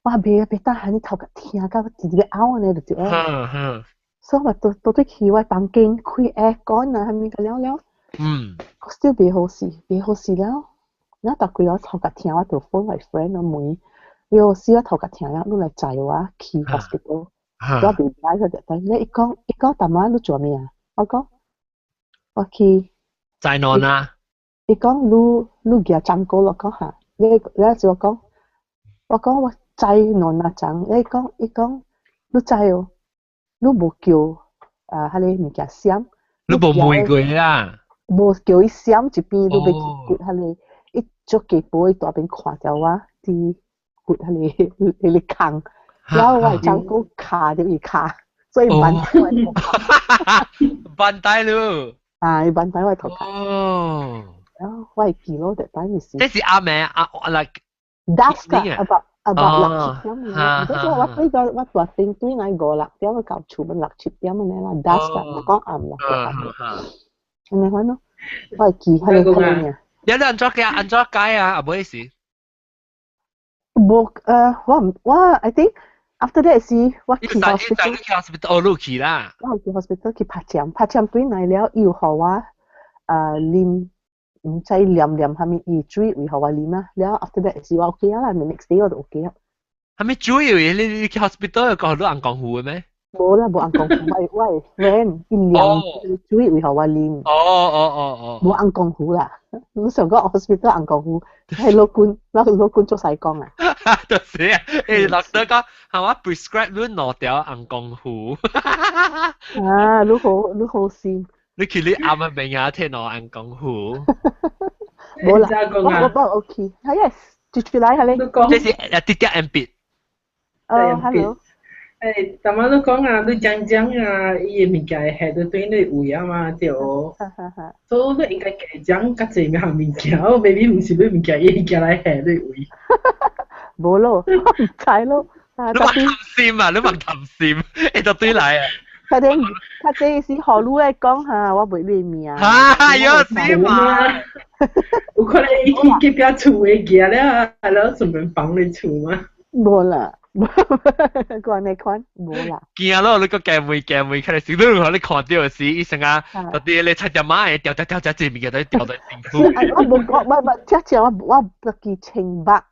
我袂袂當喊你頭殼疼到直直欲嘔按呢就對啊。所以我倒倒轉去我房間開 aircon 啊，啥物個了了。Still 袂好勢，袂好勢了。然後逐幾我頭殼疼，我就 phone 我 friend 我問，喲，死我頭殼疼啊！你來載我去 hospital，我袂來佢就等，你伊講伊講逐晚你做咩啊？我講我去載暖啊！伊講你你舉張歌咯，講下，你你就我講，我講我載暖啊張，你講伊講你知哦，你無叫啊，彼个物件閃，你無問過啦，無叫伊閃一邊，你欲去骨彼个，伊足基本伊大邊看著我佇骨彼个彼个空，然後我的張歌卡著伊跤，所以挽我的頭殼。挽帶咯。啊，伊挽帶我的頭殼。哦。然後我會記咯，逐擺是。這是暗暝啊，like。 Dusk 啊，about 六七點啊，即係我對個我大頂對來五六點到厝門六七點按呢啦，dusk 啊，無講暗啦，暗。按呢款咯，我會記彼个彼個爾。你按怎解按怎解啊？啊，無意思。無，我毋我 I think after that 是我去 hospital。去 hospital，哦，你去啦。我去 hospital 去拍針，拍針轉來了，伊有予我啉。毋知念念啥物，伊水會予我啉啊，了 after that 是我 OK 啊啦，the next day 我就 OK 啊。啥物水為你你去 hospital 有講予你紅功夫的咩？無啦，無紅功夫，我我 friend 伊念水會予我啉。哦哦哦哦。無紅功夫啦，你想講 hospital 紅功夫，係老君老老君做西講啊。就是啊，doctor 講係我 prescribe 你兩條紅功夫。啊，你好你好心。你去你啱嘅名啊，聽我紅功夫。無啦，我我我 OK，係 yes，接住來係你。這是一啲啲 M B。哦，hello。誒，逐擺你講啊，你講講啊，伊的物件會下到對你位啊嘛，對。所以你應該加講較濟物物件，maybe 毋是你物件，伊物件來下你位。無咯，我毋知咯。你莫貪心啊！你莫貪心，會就對來啊。較正較正是何女來講哈，我袂你名。哈，有事嘛？有可能伊去隔壁厝的行了，然後順便放你厝嗎？無啦，講你看無啦。驚咯！你個驚會驚會，開始你你看到時，醫生啊，到底你七隻馬會掉掉掉只隻物件都掉到辛苦。我無講，我我聽聽我我不記清白，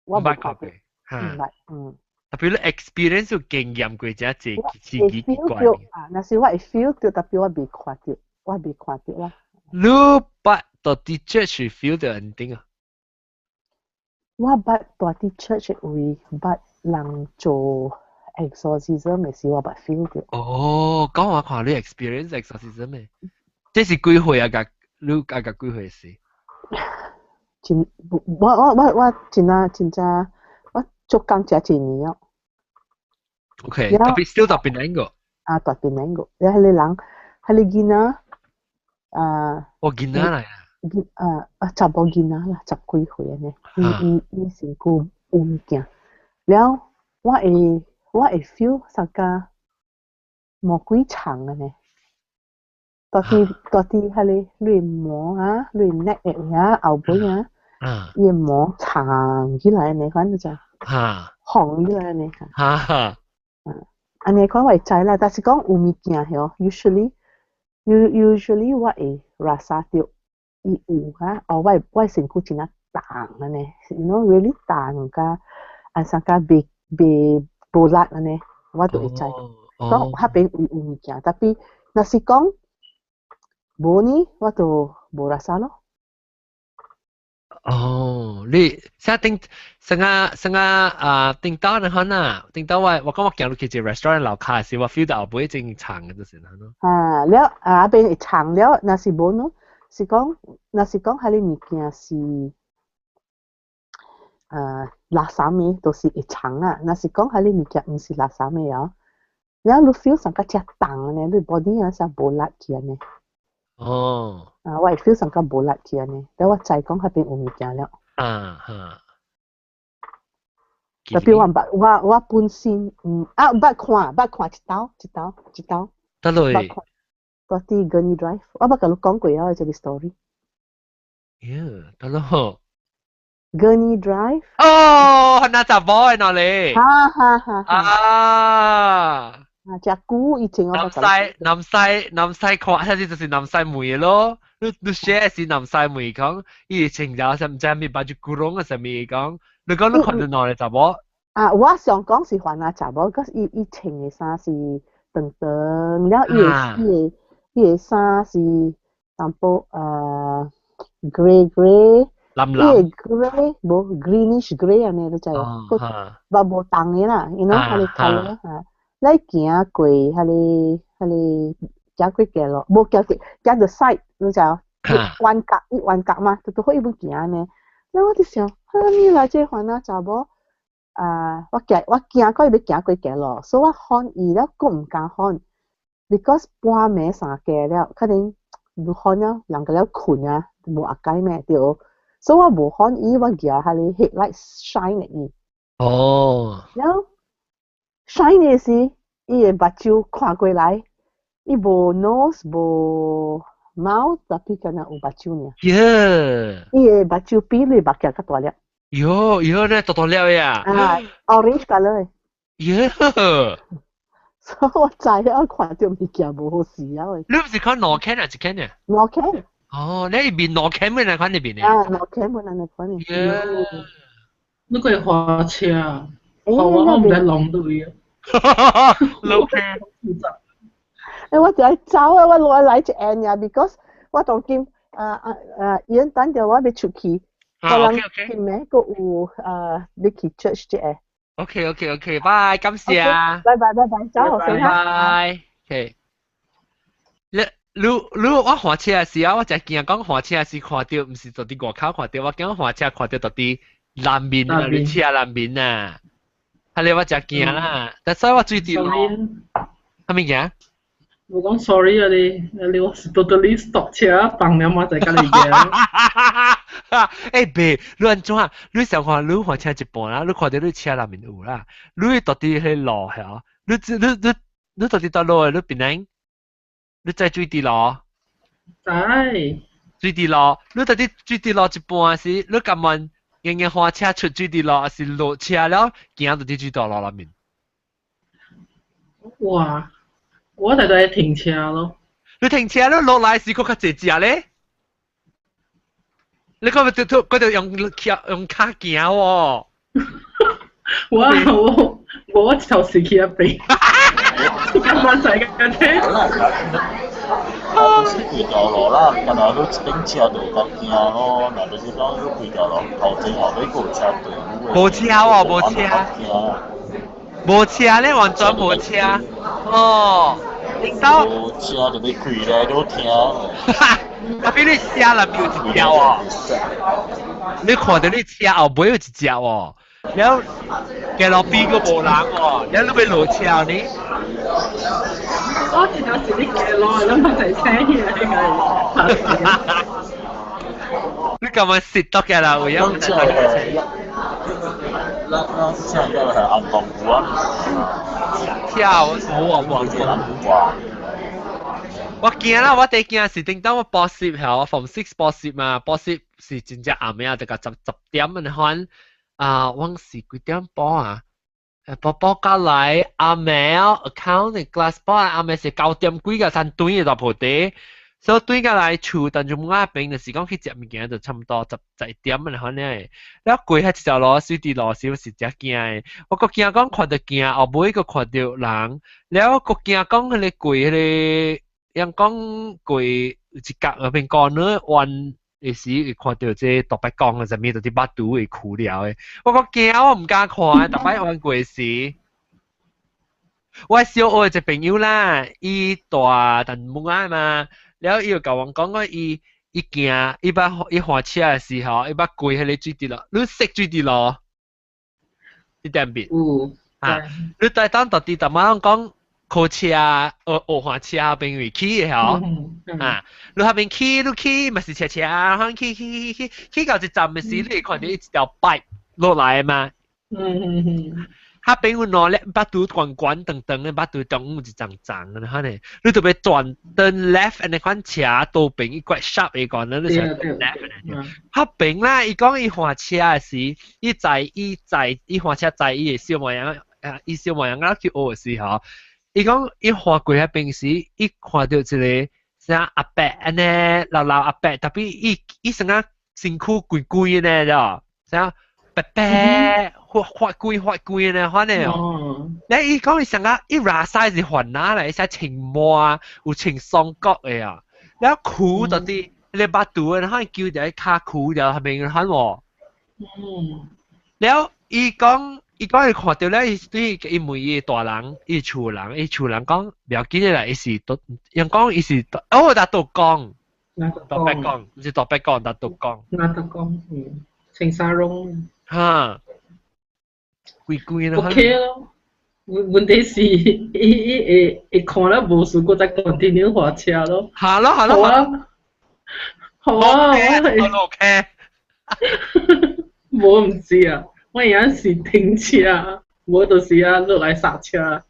我無捌看過，毋捌，嗯。特別你 experience 有經驗過這隻奇奇怪。啊，若是我會 feel 到，特別我未看到，我未看到啦。你捌到佇 church feel 到 anything 啊？我捌蹛佇 church 位捌人做 exorcism 的時，我捌 feel 到。哦，講我看你 experience exorcism 的，這是幾歲啊？甲你甲甲幾歲時？真，我我我我真啊真正，我做工遮濟年哦。 OK，特別 still 蹛檳城個。啊，蹛檳城個，了彼个人，彼个囡仔，啊。哦，囡仔來啊。啊啊，查某囡仔啦，十幾歲按呢，伊伊伊身軀有物件，了我會我會 feel 啥個魔鬼長按呢，蹛佇蹛佇彼个你毛啊，你 neck 的位啊，後尾啊，伊的毛長起來按呢款就，紅起來按呢。按呢款我會知啦，但是講有物件吼，usually usually 我會 rasa 著。伊有啊，哦，我我身軀真啊重按呢，you know really 重甲，按啥甲袂袂無力按呢，我就會知。講彼邊有有物件，tapi 若是講無呢，我就無 rasa 咯。哦，你啥頂上個上個啊頂到呢可能頂到我我講我行入去一個 restaurant 樓跤時，我 feel 到後尾真長嘅就是咯。啊，了啊邊會長了，若是無呢？是講，若是講彼个物件是，垃圾的，都是會長啊。若是講彼个物件毋是垃圾的哦，了你 feel 上較正重呢，你 body 啊啥無力去按呢。哦。啊，我會 feel 上較無力去按呢，但我知講彼邊有物件了。啊哈。特別我毋捌，我我本身毋啊捌看，捌看一道一道一道。佗落。蹛佇 Gurney Drive，我捌共你講過啊，這個 story。耶，佗落。 Gurney Drive。哦，那查某的那裡。哈哈哈。啊。啊，遮久以前我南西南西南西看，啥子就是南西問咯。你你寫是南西問講，伊穿了啥毋知啥物 baju kurung 啊啥物講，你你講你看到兩个查某？啊，我想講是番仔查某，可是伊伊穿的衫是長長，了伊的伊的伊的衫是淡薄grey grey，藍藍伊的 grey 無 greenish grey 按呢，你知無？無無重的啦，you know，彼个 colour 哈，你行過彼个彼个行過街路，無行過行 the side，你知無？彎角伊彎角嘛，拄拄好伊欲行呢。了我就想，哈你來這番仔查某。啊！我驚我驚講伊欲行過街路，所以我喊伊了，閣毋敢喊，because 半暝三更了，可能你喊了，人個了睏啊，無阿解咩對，所以我無喊伊，我舉彼个 headlight shine 伊。了 shine 的時，伊的目睭看過來，伊無 nose 無 mouth，tapi 敢若有目睭爾。伊的目睭比你目鏡較大粒。喲喲，呢大大粒呀！啊，orange colour。所以我知我看到物件無好勢啊！你毋是看兩間啊，一間啊？兩間。哦，你面兩間咩來看呢邊的？啊，兩間本來來看呢。你可以滑車，我我毋知弄對啊。落車。欸，我就愛走啊！我落來一按呀，because 我當今啊啊啊，伊等著我欲出去。啊，OK OK。今暝閣有啊，欲去 church 這個。 OK OK OK，拜，感謝啊。拜拜拜拜，走，拜拜。OK。你你你我駛車時啊，我就驚講駛車時看到，毋是佇佇外口看到，我驚駛車看到佇佇南面啊，你車南面啊，係你我就驚啦。但所以我最近，啥物件？我講 sorry 啊你，你我是 totally stop 車放了嘛，再共你行。欸，袂，你按怎？你想看你駛車一半啦，你看到你車內面有啦，你佇佇彼路遐，你你你你佇佇佗落的？你邊能？你知水佇路？知。水佇路，你佇佇水佇路一半時，你甘願硬硬駛車出水佇路，抑是落車了行佇佇水佇路內面？哇！我就在停車咯。你停車，你落來時閣較濟隻咧？你講咪就嗰度用用跤行喎？我我我頭時去一邊，今晚就係咁聽。啊，是規條路啦，敢若你一頂車就會較驚咯。若就是講你規條路頭前後尾閣有車隊伍無車哦，無車。無車咧，完全無車。哦，頂到。無車就欲開來都聽。 tapi 你車內面有一隻哦，你看到你車後尾有一隻哦，了街路邊閣無人哦，了你欲落車呢？我一條是你街路，你咪就車起來個。你幹嘛蝕得嘅啦？有咱車係，咱咱車應該係紅紅有啊。車無啊無啊。我驚啦！我第驚是頂當我補習嚇，我 form six 補習嘛，補習是真正暗暝啊，就個十十點嘅款啊，我是幾點補啊？補補到來暗暝 account class 補暗暝是9點幾個才轉的大埔地，所以轉過來厝，但就冇阿邊就是講去食物件就差不多十十一點嘅款咧。了過彼一條路水佇路時，我是真驚的。我閣驚講看著鏡後尾閣看著人，了閣驚講彼个過彼个。人講過一角嗰邊講呢彎的時會看著這大伯公啊，啥物就佇腹肚會哭了的。我講驚，我毋敢看，逐擺彎過時。我小學一個朋友啦，伊蹛淡木仔嘛，了伊就共我講講伊伊驚，伊捌伊駛車的時候，伊捌過彼个水佇路，你識水佇路？你點邊？有。啊，你在當佇佇淡仔講。考車學學駛車邊位去的吼，啊，你彼邊去，你去嘛是車車，可去去去去去到一站的時，你會看著一條 pipe 落來嘛。彼邊有兩粒腹肚懸懸長長的腹肚中有一層層的，哈呢，你著欲轉 turn left 按呢款車倒邊伊 quite sharp 的講，你就 turn left 彼邊啦，伊講伊駛車的時，伊載伊載伊駛車載伊的小妹仔，啊，伊小妹仔去學的時候。伊講伊駛過彼邊時，伊看著一个啥阿伯按呢老老阿伯，tapi 伊伊成啊身軀規規呢，了，啥白白白發發規發規呢，反正哦。你伊講伊上個伊拉塞是煩惱嚟，伊寫穿毛有穿雙角的啊，了褲到底你巴肚的，可能叫條卡褲條係咪反喎？嗯。了伊講伊講伊看到咧，伊對伊問伊大人，伊厝人，伊厝人講不要緊啦，伊是都，人講伊是哦，拿督公，大伯公，毋是大伯公，拿督公。拿督公，嗯，穿紗絨。哈，規規啦。 OK 咯，問問題是，伊伊會會看了無事，閣再 continue 駛車咯。係咯係咯。好啊，好啊，我係。OK。我毋知啊，我而家是停車，無就是啊落來剎車。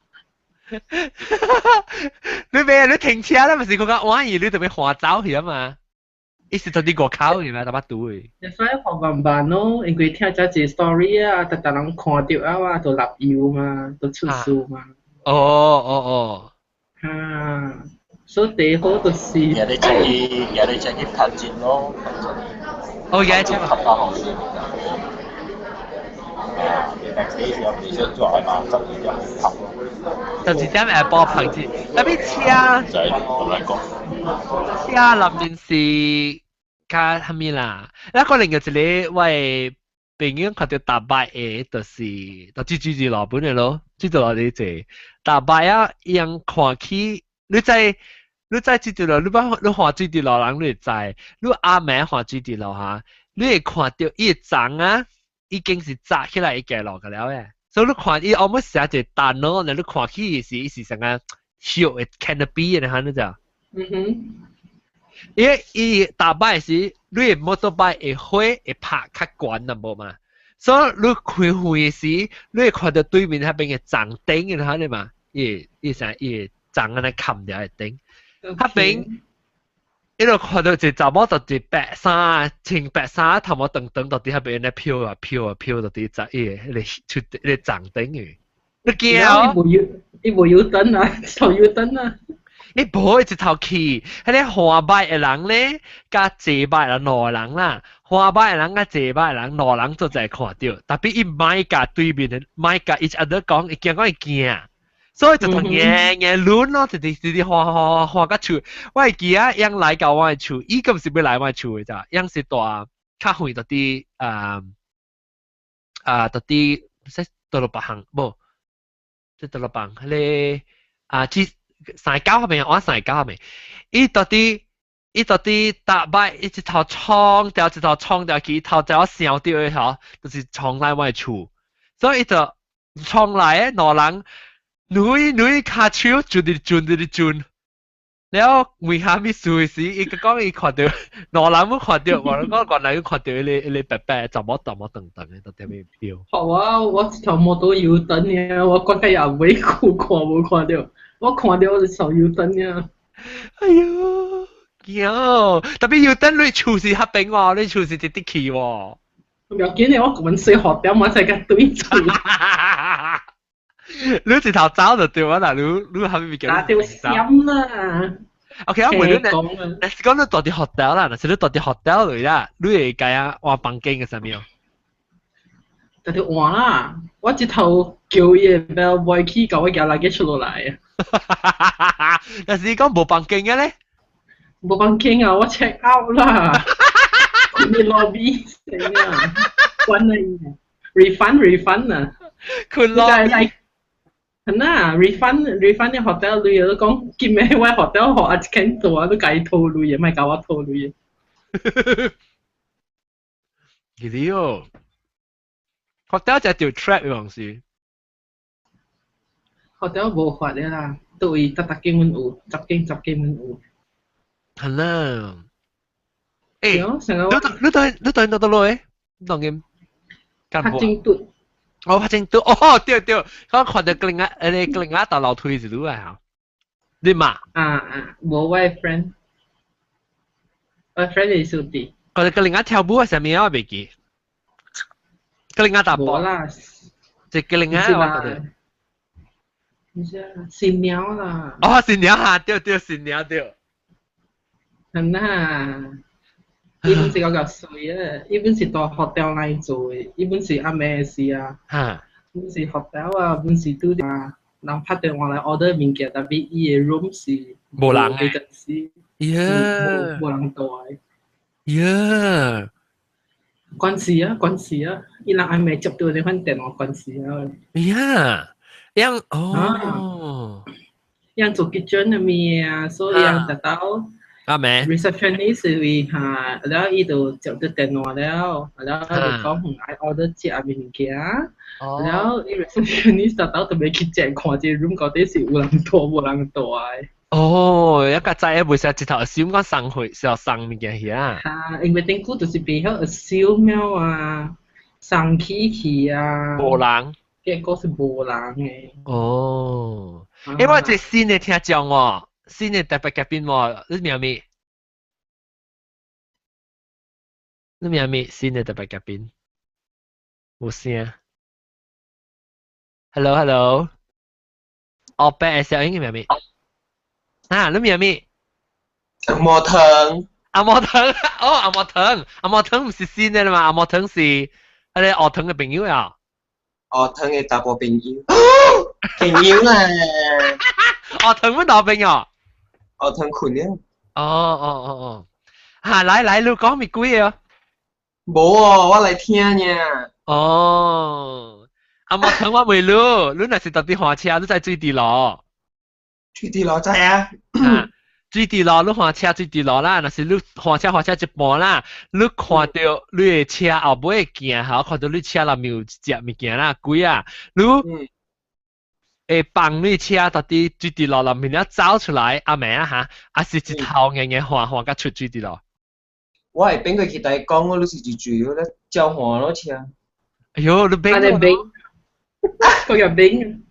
你咩？你停車啦，咪是講講萬一你特別滑走去啊嘛？伊是到佇外口去嘛，淡薄拄的。會使學慢慢咯，因為聽這一個 story 啊，逐逐人看著啊嘛，就立油嘛，就出事嘛。哦哦哦。哈，所以第好就是。也你出去，也你出去拍戰咯。哦，也拍到好先。啊，next day 時候你想做係嘛，12點拍咯。 12點下晡拍戰，特別車。就係同你講。車內面是較啥物啦？那可能有一個我的朋友看著踏擺的，就是就這這這路本的咯，這條路咧坐踏擺啊，伊樣看起，你知你知這條路，你捌你看這條路人你會知，你暗暝看這條路哈，你會看著伊的欉啊，已經是紮起來一個路個了誒，所以你看伊 almost 寫一個單咯，你看起是伊是啥個葉的 canopy 的哈，你知？嗯哼。因為伊踏擺時，你的 motorbike 會火會拍較懸淡薄嘛，所以你開遠時，你會看到對面彼邊的欉頂，然後你嘛，伊伊啥伊欉按呢冚掉的頂，彼邊伊就看到一個查某著一白衫，穿白衫，頭毛長長，就佇彼邊咧飄啊飄啊飄，就佇在伊個彼個出彼個欉頂去，你驚哦？伊無油，伊無油燈啊，頭油燈啊。你無一頭去，彼個滑擺的人咧，佮坐擺的人兩個人啦，滑擺的人佮坐擺的人兩個人做在看著，tapi 伊莫共對面的，莫共 each other 講，伊驚講伊驚，所以就同硬硬攆咯，直直直直滑滑滑到厝。我會記啊，𪜶來到我的厝，伊敢是欲來我的厝的咋？𪜶是住較遠，就佇啊啊，就佇說倒落別項，無，這倒落別項，彼個啊，這。三九彼邊，我三九彼邊，伊到底伊到底踏擺，伊一頭衝掉，一頭衝掉去，頭一頭傷掉的吼，就是衝來我的厝，所以伊就衝來的兩人，女女跤手轉直轉直轉，了問啥物事時，伊個講伊看著兩人攏看著，我講原來伊看著彼個彼個白白查某查某長長的，佇遐飄。好啊，我一頭摩托油燈爾，我覺得也袂看無看著。我看著我就手油燈爾。哎喲，驚！特別油燈你厝是較平喎，你厝是直直去喎。唔要緊嘅，我滾水學點我才共對住。你一頭走就對啊啦，你你後面打掉閃啦。 OK，我問你，若是講你住佇 hotel 啦，若是你住佇 hotel 裏啦，你會共啊換房間嘅啥物？就佇換啦，我一頭叫伊個 bell boy 去共我寄來個出落來。但是你講無房間嘅咧？無房間啊，我 check out 啦。你 lobby 死啊！關了伊，refund refund 啊。佢 lobby。係啊，refund refund 啲 hotel 鐳，你講今暝我 hotel 予阿一間做啊，你共伊討鐳，莫共我討鐳。記得哦，hotel 就條 trap 樣是。 hotel 無法的啦，對位逐逐間阮有，十間十間阮有。係啦。欸，你對你對你倒落去？當然。拍正嘟。哦，拍正嘟，哦，對對，我看著格林啊，誒，格林啊，搭樓梯是愈來哈。你嘛？啊啊，無我 friend，我 friend 是小弟。看著格林啊跳舞啊，啥物啊？我袂記。格林啊搭無啦。是格林啊，我覺得。唔是啊，新娘啦。哦，新娘哈，對對，新娘對。係啦。伊本是較較水啊，伊本是到 hotel 內做的，伊本是暗暝時啊，本是 hotel 啊，本是拄啊，人拍電話來 order 物件，但係伊的 room 是無人嘅，陣時，無人住的。關事啊，關事啊，伊人暗暝接到呢款電話關事啊。呀，樣哦，樣做 kitchen 的物啊，所以樣達到。阿妹，receptionist 位嚇，了伊就接到電話了，了就講愛 order 食物件，了伊 receptionist 達到特別去check 看這 room 到底是有人住無人住的。哦，一個仔袂使一頭 assume 講送貨是要送物件去啊。嚇，因為頂久就是袂曉 assume 了啊，送起去啊。無人。結果是無人的。哦，欸，我一個新的聽眾喎。新的特別嘉賓喎，你名咩？你名咩？新的特別嘉賓，無聲。Hello Hello，哦，白小英名咩？啊，你名咩？阿毛藤。阿毛藤，哦，阿毛藤，阿毛藤毋是新的啦嘛？阿毛藤是彼个學藤的朋友啊。學藤的查埔朋友，朋友啦。學藤阮老朋友。學藤困了。哦哦哦哦，哈，來來，你講咪鬼哦？無哦，我來聽爾。哦，阿毛藤我問你，你若是到底換車，你知水佇路？水佇路知啊。水佇路，你換車水佇路啦。若是你換車換車一半啦，你看著你的車後尾鏡，吼，看著你車內面有一隻物件啦，鬼啊，你會放你車到底水佇路內面了走出來，阿妹啊哈，還是一頭硬硬換換甲出水佇路？我會變過去共伊講，我你是一水，我咧照換咯車。哎喲，你變過變，我又變。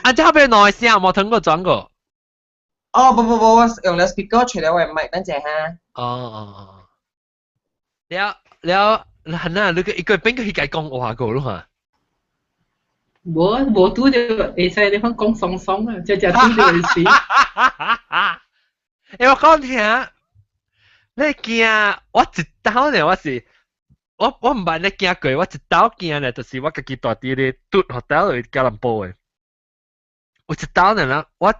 啊，這邊兩聲無聽過轉過。哦，不不不，我用了 speaker 吹了我的麥，等陣哈。哦哦哦。了了，係呐，你個一個變過去共伊講話過咯哈。無無拄著會使你款講爽爽啊，只只拄著是。欸，我講聽，你驚我一刀呢？我是我毋捌咧驚過，我一刀驚呢，就是我家己住佇咧拄 hotel 位吉隆坡的。有一刀呢，啦，我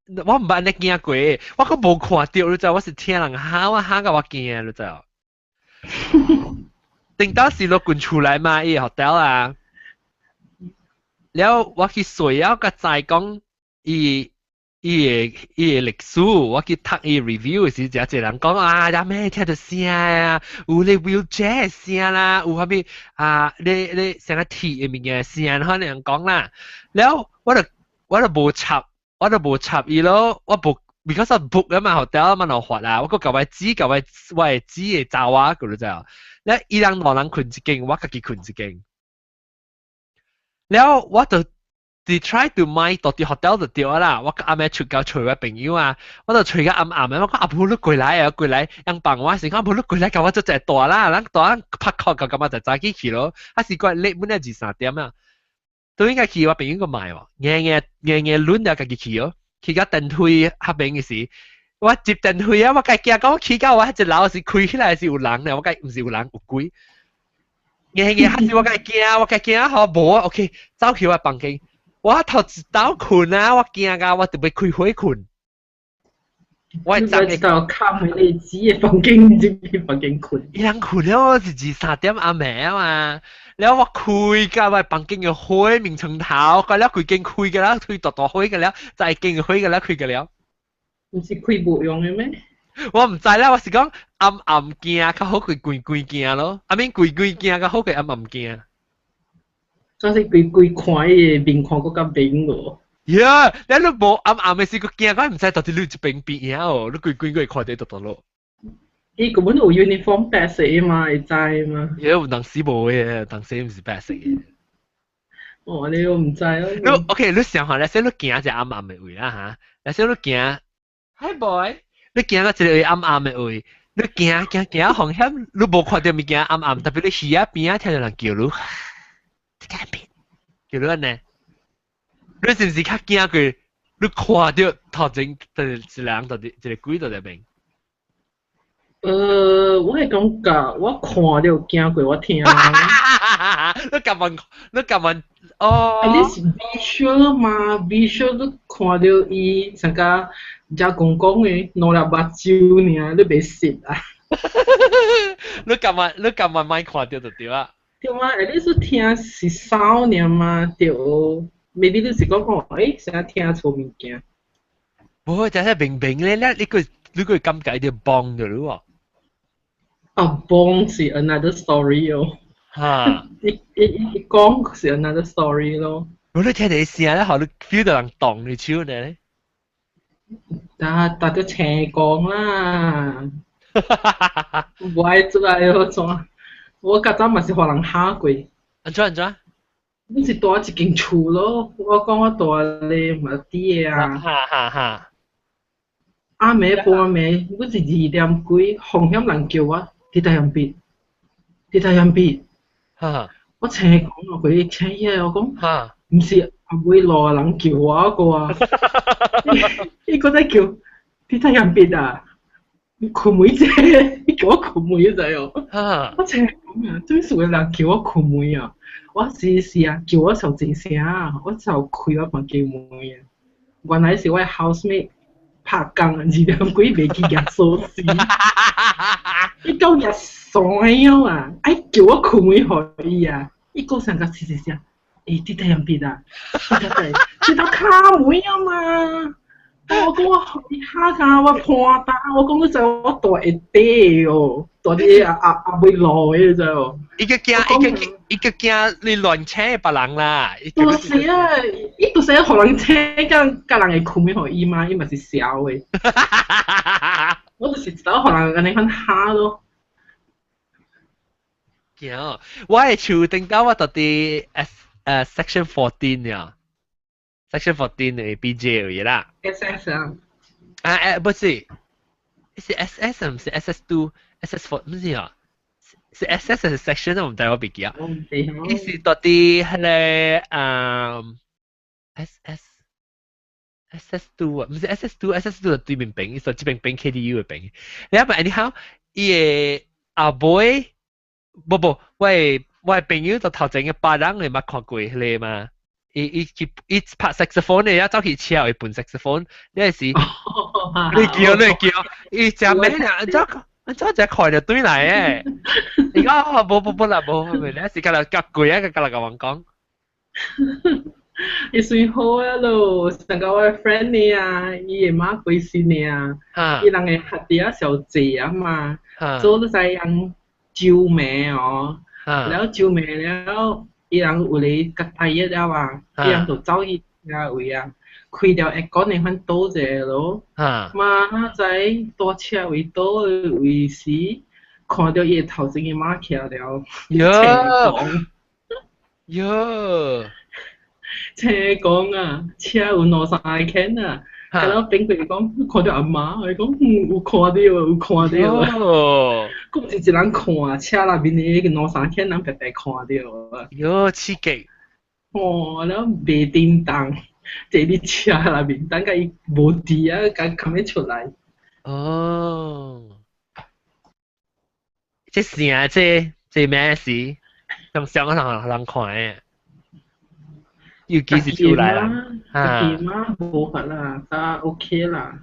毋捌咧驚過，我閣無看著，你知？我是聽人喊，我喊甲我驚，你知？頂當時落滾出來嘛，伊 hotel 啊。了我去隨了佮知講伊伊的伊的歷史，我去讀伊 review 的時，誠濟人講啊，啥物聽著聲啊，有咧 wheelchair 聲啦，有啥物啊，咧咧啥個鐵的物件聲，可能講啦。了我就無插，我就無插伊咯，我無，because 我 book 啊嘛，hotel 嘛，就發啊，我閣共我姊，共我我的姊的查某，佢就知。了伊人兩人睏一間，我家己睏一間。了我就佇 try to 買到佇 hotel 就對啦，我暗暝出到揣我朋友啊，我就揣到暗暗的，我講阿婆你過來啊，過來，人幫我是講阿婆你過來，共我做一個大啦，咱大拍殼就感覺就早起去咯，啊是怪 late 本來二三點啊，都應該去我朋友個買喎，硬硬硬硬攆了家己去哦，去到電梯彼邊的時，我接電梯啊，我家驚講去到我一樓時開起來是有人咧，我家毋是有人有鬼。硬硬還是我家驚，我家驚好無啊，OK，走去我房間。我頭一道睏啊，我驚甲我特別開火睏。我會昨個卡回你姊的房間，入去房間睏。伊人睏了是二三點暗暝啊嘛，了我開甲我房間的火眠床頭，個了規間開個了，開大大火個了，再間火個了開個了。毋是開無用的咩？我毋知啦，我是講暗暗驚較好過規規驚咯，I mean 規規驚較好過暗暗驚。總是規規看伊的面看閣較明無。呀，你你無暗暗的時，閣驚，我毋知到底你一邊邊影哦，你規規閣會看得到咯。伊根本有 uniform 白色嘛，會知嘛？呀，有當時無的，當時毋是白色的。哦，你我毋知哦。你 OK，你想下，咧，說你行一個暗暗的位啦哈，咧說你行，Hi boy，你行到一個暗暗的位，你行行行，風險，你無看著物件暗暗，特別你耳仔邊仔聽著人叫你，這邊叫你按呢？你是毋是較驚過？你看著頭前一個人佇一個鬼佇內面？我係感覺我看到驚過我聽。你咁問，你咁問，哦。 At least visual 嘛，visual 你看到伊成個只公公嘅兩粒目睭爾，你袂信啊？你咁問，你咁問，莫看到就對啦。對嘛？at least 聽是 sound 爾嘛，對。maybe 你是講哦，成日聽錯物件。無，就係明明咧，你個感覺就幫咗咯。啊，幫是 another story 哦。嚇！一講是 another story 咯。我你聽你聲咧，予你 feel 到人動你手呢？但但就青光啦。無愛做來要怎？我較早嘛是予人嚇過。按怎按怎？阮是住一間厝咯，我講我住咧嘛佇个啊。哈哈哈。暗暝半暝，阮是2點幾，風險人叫我佇台邊，佇台邊。哈。我青講啊，佢請起來，我講，毋是阿尾路的人叫我個啊，伊閣在叫佇太陽邊啊，你困未者？伊叫我困未知哦。我青講啊，做咩事有人叫我困未啊？我是是啊，叫我上真聲啊，我就開我房間門啊。原來是我的 housemate 拍工2點幾袂記鑰鎖匙，伊到鑰鎖了啊！愛叫我開門予伊啊！伊閣上個聲聲聲，佇太陽邊啊，佇佇佇到敲門啊嘛！我講我伊嚇甲我破膽，我講你知我蹛下底哦，蹛佇阿阿阿尾路的，你知無？伊個驚，伊個伊個驚你亂請別人啦。就是啊，伊就是予人請，甲甲人會開門予伊嘛，伊嘛是痟的。我就是一走予人按呢款嚇咯。驚，我的厝頂到我蹛佇 S section 14 呀，section 14 的 BJ 有啦。 SS 啊。啊不是，是 SS 毋是 SS2、SS4 毋是啊？是 SS 還是 section 我毋知我袂記啊。伊是蹛佇彼个SS。SS2 啊，毋是 SS2，SS2 就對面邊，伊說這邊邊 KDU 的邊。你啊，anyhow，伊的阿妹，無無，我的朋友就頭前嘅別人你捌看過彼个嘛？伊伊去伊拍 saxophone 的，一走去車伊盤 saxophone，你是你叫你叫，伊食咩啊？按怎按怎只看就對來誒？伊講無無無啦，無無，你是甲來夾貴啊，甲來共阮講。伊算好啊咯，上個我 friend 呢啊，伊的媽過身呢啊，伊人會學佇遐小濟啊嘛，做你知人招名哦，了招名了，伊人有咧較大熱了啊，伊人就走去遐位啊，開了 aircon 的款倒一下咯，嘛仔搭車位倒的位時，看到伊的頭前的媽徛了，喲，喲。車講啊，車有兩三個牽啊，然後邊個講看到阿媽，伊講嗯有看到有看到，閣毋是一人看，車內面的兩三牽人白白看到啊。喲，刺激！哦，了袂叮當，坐佇車內面，等甲伊無佇啊，共崁欲出來。哦，這啥？這咩事？上上人人看的。尤其是出來啦，家己嘛無法啦，但 OK 啦。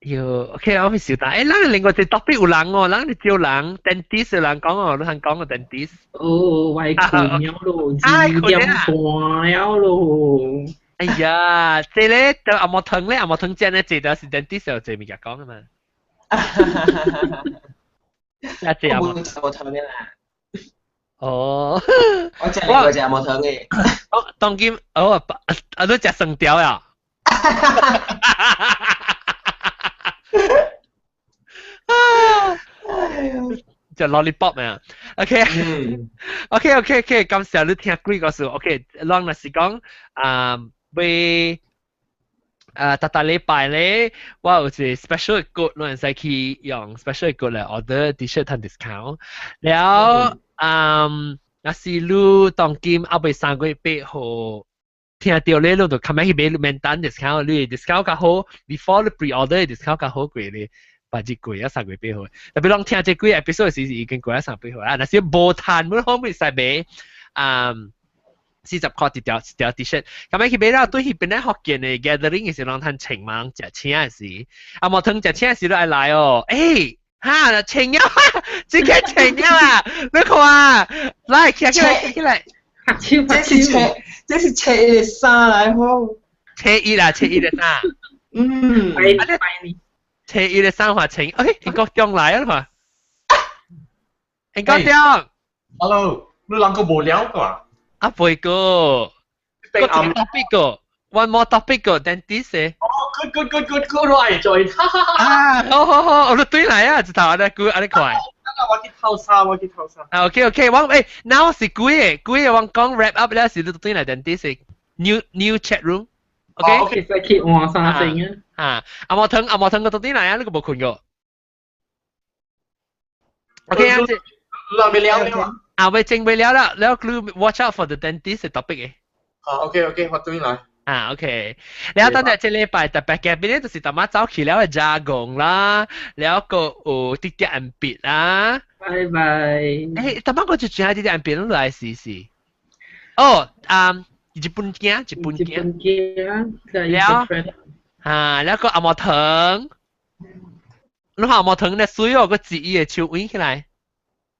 喲，OK，我咪小打。咱另外一個特別有人哦，咱是招人，dentist 有人講哦，你通講個 dentist。哦，我困了咯，2點半了咯。哎呀，這咧就阿莫糖咧，阿莫糖真咧，這就是 dentist 有這物件講啊嘛。啊，這阿莫阿莫糖嘅啦。哦，我食過食無糖嘅。哦，當今哦，啊，你食蒜條呀？啊！食 lollipop 咩？OK，OK，OK，OK，感謝你聽幾個數。OK，咱若是講啊，欲啊，逐逐禮拜咧，我有一個 special code，你會使去用 special code 來 order T-shirt 趁 discount。了，若是你當今猶未3月8號聽到咧，你就琴日去買免單 discount，你 discount 較好，before 你 pre-order discount 較好過咧，八日過啊3月8號。特別攏聽這幾 episode 時已經過啊3月8號啊，若是無趁，你可唔可以使買？40塊一條一條 T-shirt，咁樣去買了，對彼邊咧福建的 gathering 的時攏趁穿嘛，食請的時，啊無湯食請的時都愛來哦，欸，哈，穿了，這個穿了啊，你看啊，來，起來起來，這是車的衫來好，車一啦，車一的衫，嗯，車一的衫話穿，欸，英國中來啊嘛，英國中，Hello，你兩個無聊個？啊，袂個，個 topic 個，one more topic 個，dentist 哦，good good good good good，我愛做，啊，好好好，我都對來啊，一頭按呢久按呢快。我去偷衫，我去偷衫。啊，OK OK，我欸，now 是幾個幾個我講 wrap up 了，是你對來 dentist new chat room。OK，其實去換衫先啊。啊，阿毛騰阿毛騰個對來啊，你個無困過。OK 啊，這未了了。啊，未整未了啦，了你 watch out for the dentist topic 嘅。啊，OK OK，我對來。啊，OK。了等下這禮拜特別嘅邊咧，就是大媽走去了嘅加工啦，了個有啲啲人別啦。拜拜。欸，大媽我就轉下啲啲人別來試試。哦，啊，日本鏡，日本鏡。日本鏡。了，啊，了個阿毛藤，你看阿毛藤咧水哦，個字伊嘅手揾起來。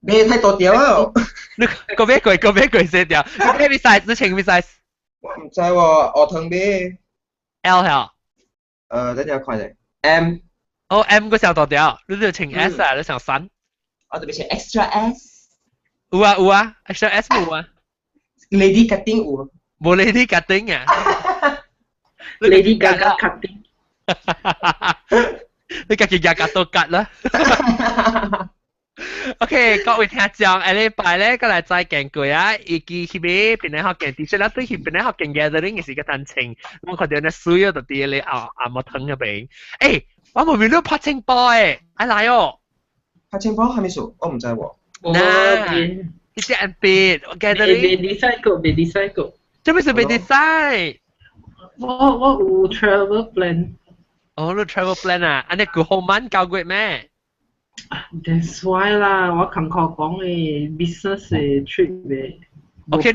買太多條啊！你個買過，個買過四條，你買咩 size？你穿咩 size？我唔知喎，學堂買 L 係。等陣看下 M。哦，M 個小大條，你就穿 S 啊？你想三？我特別穿 extra S。有啊有啊，extra S 冇啊。 Lady cutting 有。冇 lady cutting 啊。 Lady Gaga cutting。你家己夾夾都割啦。OK，各位聽眾，下禮拜咧，過來再見過啊！伊記去買檳榔福建 T-shirt 啦，對去檳榔福建 gathering 嘅時間穿，我看到那水就佇咧阿阿毛湯嗰邊。欸，我無明你拍青波誒，愛來哦！拍青波係咩數？我唔知喎。嗱，呢隻人別 gathering。未 decide 過，未 decide 過。做咩事未 decide？我有 travel plan。哦，你 travel plan 啊？按呢個好慢9月咩？ That's why 啦，我近確講嘅 business 嘅 trip 嘅。 OK，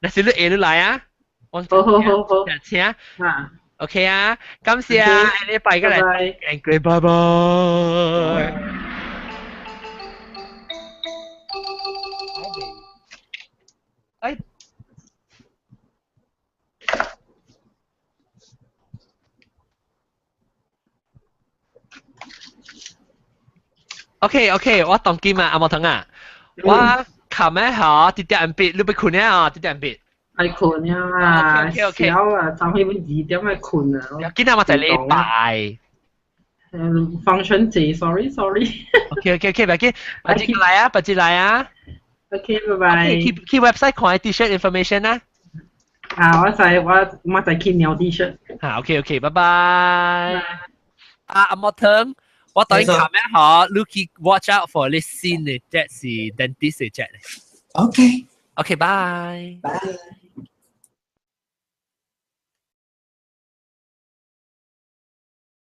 那是你下你來啊。好好好好。請。啊。 OK 啊，感謝啊，下禮拜過來，拜拜。哎。OK OK，我當今啊，阿毛騰啊，我琴日嚇啲啲人別，你別困啊，啲啲人別。愛困啊，OK 少啊，早起2點愛困啊。今日我就禮拜。function 節，sorry sorry。 OK OK OK，別緊，別節來啊，別節來啊。 OK，拜拜。去 website 看 T-shirt information 啊。啊，我在我我在去尿 T-shirt。啊，OK OK，拜拜。啊，阿毛騰。我等下咩嗬，你 watch out for 你新的 jet 是 dentist 的 jet。 OK。 OK，bye。 Bye。